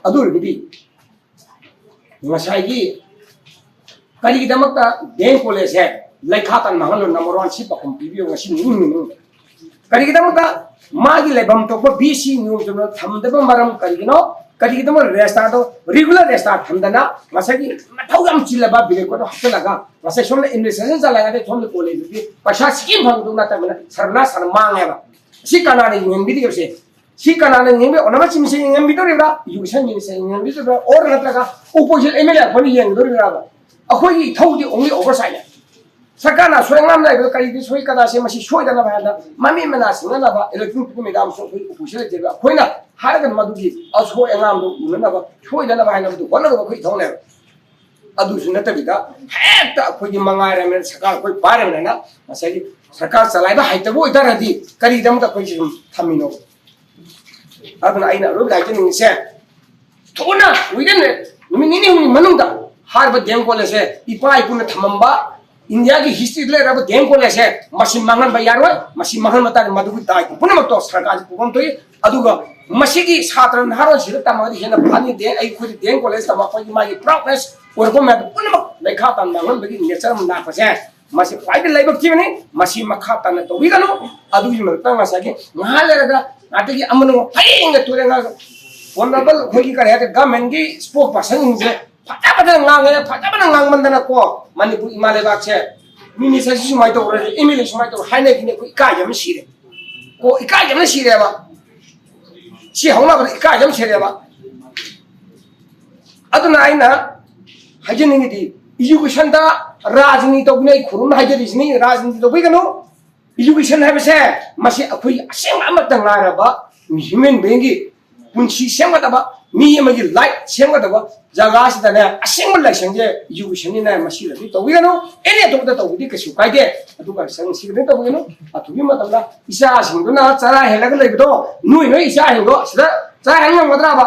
ꯑꯗꯨ ꯑꯣꯏꯔꯒꯗꯤ ꯉꯁꯥꯏꯒꯤ ꯀꯔꯤꯒꯤꯗꯃꯛꯇ ꯗꯤ ꯑꯦꯝ ꯀꯣꯂꯦꯖꯁꯦ ꯂꯩꯈꯥ ꯇꯟ ꯃꯥꯡꯍꯜꯂꯣ? ꯅꯝꯕꯔ ꯋꯥꯟ ꯁꯤ ꯄꯥꯎꯈꯨꯝ ꯄꯤꯕꯤꯌꯨ꯫ ꯉꯁꯤ ꯅꯤꯡ ꯅꯤꯡ ꯀꯔꯤꯒꯤꯗꯃꯛꯇ ꯃꯥꯒꯤ ꯂꯩꯐꯝ ꯊꯣꯛꯄ ꯕꯤ ꯁꯤ ꯅꯤꯌꯣꯝ ꯆꯨꯝꯅ ꯊꯝꯗꯕ ꯃꯔꯝ ꯀꯔꯤꯒꯤꯅꯣ? ꯀꯔꯤꯒꯤꯗꯃꯛ ꯔꯦꯖꯤꯁꯇꯥꯔꯗꯣ ꯔꯤꯒꯨꯂꯔ ꯔꯦꯖꯤꯁꯇꯥꯔ ꯊꯝꯗꯅ ꯉꯁꯥꯏꯒꯤ ꯃꯊꯧ ꯌꯥꯝ ꯆꯤꯜꯂꯕ ꯕꯤꯔꯦꯀꯣꯗꯣ ꯍꯥꯞꯆꯤꯜꯂꯒ ꯉꯁꯥꯏ ꯁꯣꯝꯗ ꯑꯦꯗꯃꯤꯅꯤꯁꯇ꯭ꯔꯦꯁꯟ ꯆꯂꯥꯏꯒꯗꯤ ꯁꯣꯝꯗ ꯀꯣꯂꯦꯖꯇꯨꯒꯤ ꯄꯩꯁꯥ ꯁꯤꯀꯤ ꯐꯪꯗꯧ ꯅꯠꯇꯕꯅ ꯁꯔꯕꯅꯥꯁ ꯁꯥꯅ ꯃꯥꯡꯉꯦꯕ꯫ ꯁꯤ ꯀꯅꯥꯅ ꯌꯦꯡꯍꯟꯕꯤꯔꯤꯕꯁꯦ? ꯁꯤ ꯀꯅꯥꯅ ꯌꯦꯡꯕꯤ? ꯑꯣꯅꯔꯦꯕꯜ ꯆꯤꯐ ꯃꯤꯅꯤꯁꯇꯔ ꯌꯦꯡꯍꯟꯕꯤꯗꯧꯔꯤꯕ꯭ꯔꯥ? ꯏꯖꯨꯀꯦꯁꯟ ꯃꯤꯅꯤꯁꯇꯔ ꯌꯦꯡꯍꯟꯕꯤꯗꯧꯔꯤꯕ꯭ꯔꯥ? ꯑꯣꯔ ꯅꯠꯇ꯭ꯔꯒ ꯑꯣꯄꯣꯖꯤꯁꯟ ꯑꯦꯝ ꯑꯦꯜ ꯑꯦ ꯑꯩꯈꯣꯏꯅ ꯌꯦꯡꯒꯗꯧꯔꯤꯕ꯭ꯔꯥꯕ? ꯑꯩꯈꯣꯏꯒꯤ ꯏꯊꯧꯗꯤ ꯑꯣꯡꯂꯤ ꯑꯣꯚꯔꯁꯥꯏꯠꯅꯦ꯫ ꯁꯔꯀꯥꯔꯅ ꯑꯁꯣꯏ ꯑꯉꯥꯝ ꯂꯩꯕꯗ ꯀꯔꯤꯒꯤ ꯁꯣꯏ ꯀꯗꯥꯁꯦ ꯃꯁꯤ ꯁꯣꯏꯗꯅꯕ ꯍꯥꯏꯅ ꯃꯃꯤꯠ ꯃꯅꯥ ꯁꯤꯡꯅꯅꯕ ꯏꯂꯦꯛꯇ꯭ꯔꯣꯅꯤꯛ ꯃꯦꯗꯥꯝꯁꯨ ꯑꯩꯈꯣꯏ ꯎꯄꯨꯁꯤꯗ ꯂꯩꯖꯔꯤꯕ ꯑꯩꯈꯣꯏꯅ ꯍꯥꯏꯔꯒꯅ ꯃꯗꯨꯒꯤ ꯑꯁꯣꯏ ꯑꯉꯥꯝꯗꯨ ꯎꯅꯅꯕ ꯁꯣꯏꯗꯅꯕ ꯍꯥꯏꯅꯕꯗꯨ ꯍꯣꯠꯅꯒꯗꯕ ꯑꯩꯈꯣꯏ ꯏꯊꯧꯅꯦꯕ꯫ ꯑꯗꯨꯁꯨ ꯅꯠꯇꯕꯤꯗ ꯍꯦꯛꯇ ꯑꯩꯈꯣꯏꯒꯤ ꯃꯉꯥꯏꯔꯝꯅ ꯁꯔꯀꯥꯔ ꯑꯩꯈꯣꯏ ꯄꯥꯏꯔꯕꯅꯤꯅ ꯉꯁꯥꯏꯒꯤ ꯁꯔꯀꯥꯔ ꯆꯂꯥꯏꯕ ꯍꯩꯇꯕ ꯑꯣꯏꯇꯥꯔꯗꯤ ꯀꯔꯤꯒꯤꯗꯃꯛꯇ ꯑꯩꯈꯣꯏꯁꯤ ꯁꯨꯝ ꯊꯝꯃꯤꯅꯣ? ꯑꯗꯨꯅ ꯑꯩꯅ ꯑꯔꯣꯏꯕꯗ ꯍꯥꯏꯖꯅꯤꯡꯉꯤꯁꯦ, ꯊꯨꯅ within ꯅꯨꯃꯤꯠ ꯅꯤꯅꯤ ꯍꯨꯝꯅꯤ ꯃꯅꯨꯡꯗ ꯍꯥꯏꯔꯤꯕ ꯗꯤ ꯑꯦꯝ ꯀꯣꯂꯦꯖꯁꯦ ꯏꯄꯥ ꯏꯄꯨꯅ ꯊꯝꯃꯝꯕ ꯏꯟꯗꯤꯌꯥꯒꯤ ꯍꯤꯁꯇ꯭ꯔꯤꯗ ꯂꯩꯔꯕ ꯗꯤ ꯑꯦꯝ ꯀꯣꯂꯦꯖꯁꯦ ꯃꯁꯤ ꯃꯥꯡꯍꯟꯕ ꯌꯥꯔꯣꯏ꯫ ꯃꯁꯤ ꯃꯥꯡꯍꯟꯕ ꯇꯥꯔꯗꯤ ꯃꯗꯨꯒꯤ ꯗꯥꯏꯇ ꯄꯨꯝꯅꯃꯛꯇꯣ ꯁꯔꯀꯥꯔꯁꯤ ꯄꯨꯐꯝ ꯊꯣꯛꯏ꯫ ꯑꯗꯨꯒ ꯃꯁꯤꯒꯤ ꯁꯥꯇ꯭ꯔ ꯅꯍꯥꯔꯣꯜꯁꯤꯗ ꯇꯝꯃꯒꯗꯤ ꯍꯦꯟꯅ ꯐꯅꯤ꯫ ꯗꯤ ꯑꯩꯈꯣꯏꯗꯤ ꯗꯤ ꯑꯦꯝ ꯀꯣꯂꯦꯖ ꯇꯝꯕ ꯑꯩꯈꯣꯏꯒꯤ ꯃꯥꯒꯤ ꯄ꯭ꯔꯥꯎꯗꯅꯦꯁ ꯑꯣꯏꯔꯛꯄ ꯃꯌꯥꯝꯗꯣ ꯄꯨꯝꯅꯃꯛ ꯂꯩꯈꯥ ꯇꯥꯟ ꯃꯥꯡꯍꯟꯕꯒꯤ ꯅꯦꯆꯔ ꯑꯃ ꯂꯥꯛꯄꯁꯦ ꯃꯁꯤ ꯈ꯭ꯋꯥꯏꯗꯒꯤ ꯂꯥꯏꯕꯛ ꯊꯤꯕꯅꯤ꯫ ꯃꯁꯤ ꯃꯈꯥ ꯇꯥꯅ ꯇꯧꯕꯤꯒꯅꯨ꯫ ꯑꯗꯨꯒꯤ ꯃꯊꯛꯇ ꯉꯁꯥꯏꯒꯤ ꯉꯥꯏꯍꯥꯛ ꯂꯩꯔꯒ ꯉꯥꯛꯇꯒꯤ ꯑꯃꯅ ꯑꯃꯨꯛ ꯍꯌꯦꯡꯒ ꯇꯨꯔꯦ ꯉꯥꯡ ꯑꯣꯅꯔꯦꯕꯜ ꯑꯩꯈꯣꯏꯒꯤ ꯀꯔꯤ ꯍꯥꯏꯇꯥꯔꯦ ꯒꯃꯦꯟꯒꯤ ꯏꯁꯄꯣꯛ ꯄꯥꯔꯁꯟꯁꯤꯡꯁꯦ ꯐꯖ ꯐꯖꯅ ꯉꯥꯡꯉꯦ, ꯐꯖ ꯐꯖꯅ ꯉꯥꯡꯃꯟꯗꯅꯀꯣ ꯃꯅꯤꯄꯨꯔ ꯏꯃꯥ ꯂꯩꯕꯥꯛꯁꯦ ꯃꯤꯅꯤꯁꯇꯔꯁꯤ ꯁꯨꯃꯥꯏꯅ ꯇꯧꯔꯦ, ꯑꯦꯝ ꯑꯦꯜ ꯑꯦ ꯁꯨꯃꯥꯏꯅ ꯇꯧꯔꯦ ꯍꯥꯏꯅꯈꯤꯅꯤ꯫ ꯑꯩꯈꯣꯏ ꯏꯀꯥꯏꯖꯕꯅ ꯁꯤꯔꯦ ꯀꯣ, ꯏꯀꯥꯏꯖꯕꯅ ꯁꯤꯔꯦꯕ꯫ ꯁꯤ ꯍꯧꯅꯕꯗ ꯏꯀꯥꯏ ꯑꯃ ꯁꯦꯔꯦꯕ꯫ ꯑꯗꯨꯅ ꯑꯩꯅ ꯍꯥꯏꯖꯅꯤꯡꯉꯤꯗꯤ, ꯏꯖꯨꯀꯦꯁꯟꯗ ꯔꯥꯖꯅꯤꯇꯤ ꯇꯧꯕꯅꯤ, ꯑꯩ ꯈꯨꯔꯨꯝꯅ ꯍꯥꯏꯖꯔꯤꯁꯤꯅꯤ, ꯔꯥꯖꯅꯤꯇꯤ ꯇꯧꯕꯤꯒꯅꯨ꯫ ꯏꯖꯨꯀꯦꯁꯟ ꯍꯥꯏꯕꯁꯦ ꯃꯁꯤ ꯑꯩꯈꯣꯏ ꯑꯁꯦꯡꯕ ꯑꯃꯠꯇ ꯉꯥꯏꯔꯕ ꯍ꯭ꯌꯨꯃꯦꯟ ꯕꯤꯡꯒꯤ ꯄꯨꯟꯁꯤ ꯁꯦꯝꯒꯗꯕ, ꯃꯤ ꯑꯃꯒꯤ ꯂꯥꯏꯐ ꯁꯦꯝꯒꯗꯕ ꯖꯒꯥꯁꯤꯗꯅꯦ, ꯑꯁꯦꯡꯕ ꯂꯥꯏꯁꯪꯁꯦ ꯏꯖꯨꯀꯦꯁꯟꯅꯤꯅ ꯃꯁꯤꯗꯗꯤ ꯇꯧꯕꯤꯒꯅꯨ꯫ ꯑꯦꯅꯤ ꯑꯇꯣꯞꯄꯗ ꯇꯧꯕꯗꯤ ꯀꯩꯁꯨ ꯀꯥꯏꯗꯦ, ꯑꯗꯨꯒ ꯂꯥꯏꯁꯪ ꯁꯤꯗꯗꯤ ꯇꯧꯕꯤꯒꯅꯨ꯫ ꯑꯊꯨꯕ ꯃꯇꯝꯗ ꯏꯆꯥꯁꯤꯡꯗꯨꯅ ꯆꯔꯥ ꯍꯦꯜꯂꯒ ꯂꯩꯕꯗꯣ, ꯅꯣꯏ ꯅꯣꯏ ꯏꯆꯥꯁꯤꯡꯗꯣ ꯁꯤꯗ ꯆꯔꯥ ꯍꯦꯜ ꯉꯝꯒꯗ꯭ꯔꯕ?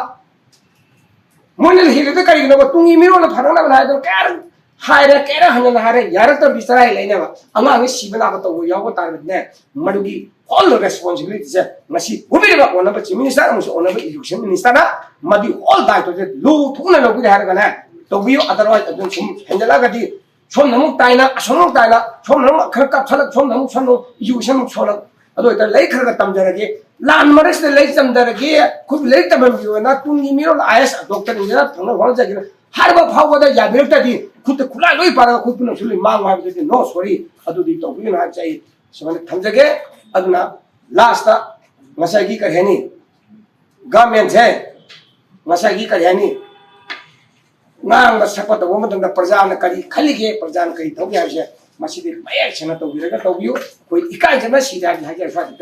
ꯃꯣꯏꯅ ꯍꯦꯜꯂꯤꯗꯣ ꯀꯔꯤꯒꯤꯅꯣꯕ? ꯇꯨꯡꯒꯤ ꯃꯤꯔꯣꯜꯅ ꯐꯅꯅꯕ ꯍꯥꯏꯗꯣ ꯀꯌꯥ ꯍꯥꯏꯔꯦ, ꯀꯌꯥ ꯍꯟꯅ ꯍꯥꯏꯔꯦ, ꯌꯥꯔꯛꯇꯕꯗꯤ ꯆꯔꯥ ꯍꯦꯜꯂꯛꯏꯅꯦꯕ꯫ ꯑꯉꯥꯡꯁꯦ ꯁꯤꯕ ꯅꯥꯕ ꯇꯧꯕ ꯌꯥꯎꯕ ꯇꯥꯔꯒꯗꯤꯅꯦ, ꯃꯗꯨꯒꯤ ꯍꯣꯜ ꯔꯦꯁꯄꯣꯟꯁꯤꯕꯤꯂꯤꯇꯤꯁꯦ ꯉꯁꯤ ꯄꯨꯕꯤꯔꯤꯕ ꯑꯣꯅꯔꯦꯕꯜ ꯆꯤꯐ ꯃꯤꯅꯤꯁꯇꯔ ꯑꯃꯁꯨꯡ ꯑꯣꯅꯔꯦꯕꯜ ꯏꯖꯨꯀꯦꯁꯟ ꯃꯤꯅꯤꯁꯇꯔꯅ ꯃꯗꯨꯒꯤ ꯍꯣꯜ ꯗꯥꯏꯇ꯭ꯋꯁꯦ ꯂꯨ ꯊꯣꯛꯅ ꯂꯧꯕꯤꯔꯦ ꯍꯥꯏꯔꯒꯅꯦ, ꯇꯧꯕꯤꯌꯨ꯫ ꯑꯗꯔꯋꯥꯏꯁ ꯑꯗꯨꯝ ꯁꯨꯝ ꯍꯦꯟꯖꯜꯂꯛꯑꯒꯗꯤ ꯁꯣꯝꯗ ꯑꯃꯨꯛ ꯇꯥꯏꯅ, ꯑꯁꯣꯝꯗ ꯑꯃꯨꯛ ꯇꯥꯏꯅ, ꯁꯣꯝꯗ ꯑꯃꯨꯛ ꯈꯔ ꯀꯞꯊꯠꯂꯛ, ꯁꯣꯝꯗ ꯑꯃꯨꯛ ꯁꯣꯝꯗ ꯑꯃꯨꯛ ꯏꯖꯨꯀꯦꯁꯟ ꯑꯃꯨꯛ ꯁꯣꯜꯂꯛ꯫ ꯑꯗꯨ ꯑꯣꯏꯇꯥꯔꯗꯤ ꯂꯥꯏꯔꯤꯛ ꯈꯔ ꯈꯔ ꯇꯝꯖꯔꯒꯦ, ꯂꯥꯟ ꯃꯔꯛꯁꯤꯗ ꯂꯥꯏꯔꯤꯛ ꯇꯝꯖꯔꯒꯦ, ꯑꯩꯈꯣꯏꯕꯨ ꯂꯥꯏꯔꯤꯛ ꯇꯝꯍꯟꯕꯤꯌꯣꯅ ꯇꯨꯡꯒꯤ ꯃꯤꯔꯣꯜ ꯑꯥꯏ ꯑꯦꯁ ꯗꯣꯛꯇꯔ ꯏꯟꯖꯤꯅꯤꯌꯥꯔ ꯐꯪꯅꯕ ꯍꯣꯠꯅꯖꯒꯦꯅ ꯍꯥꯏꯔꯕ ꯐꯥꯎꯕꯗ ꯌꯥꯕꯤꯔꯛꯇ꯭ꯔꯗꯤ ꯈꯨꯠꯇ ꯈꯨꯠꯂꯥꯏ ꯂꯣꯏ ꯄꯥꯏꯔꯒ ꯑꯩꯈꯣꯏ ꯄꯨꯝꯅꯃꯛꯁꯨ ꯂꯣꯏ ꯃꯥꯡꯉꯣ ꯍꯥꯏꯕꯗꯨꯗꯤ no, sorry, ꯑꯗꯨꯗꯤ ꯇꯧꯕꯤꯒꯅꯨ ꯍꯥꯏꯕꯁꯦ ꯑꯩ ꯁꯨꯃꯥꯏꯅ ꯊꯝꯖꯒꯦ꯫ ꯑꯗꯨꯅ ꯂꯥꯁꯇ ꯉꯁꯥꯏꯒꯤ ꯀꯔꯤ ꯍꯥꯏꯅꯤ, ꯒꯃꯦꯟꯁꯦ ꯉꯁꯥꯏꯒꯤ ꯀꯔꯤ ꯍꯥꯏꯅꯤ, ꯉꯥꯡꯕ ꯁꯛꯄ ꯇꯧꯕ ꯃꯇꯝꯗ ꯄ꯭ꯔꯖꯥꯅ ꯀꯔꯤ ꯈꯜꯂꯤꯒꯦ, ꯄ꯭ꯔꯖꯥꯅ ꯀꯔꯤ ꯇꯧꯒꯦ ꯍꯥꯏꯕꯁꯦ ꯃꯁꯤꯗꯤ ꯃꯌꯦꯛ ꯁꯦꯡꯅ ꯇꯧꯕꯤꯔꯒ ꯇꯧꯕꯤꯌꯨ꯫ ꯑꯩꯈꯣꯏ ꯏꯀꯥꯏꯖꯅ ꯁꯤꯗ ꯍꯥꯏꯕꯗꯤ ꯍꯥꯏꯖꯔꯁꯨ ꯍꯥꯏꯗꯤ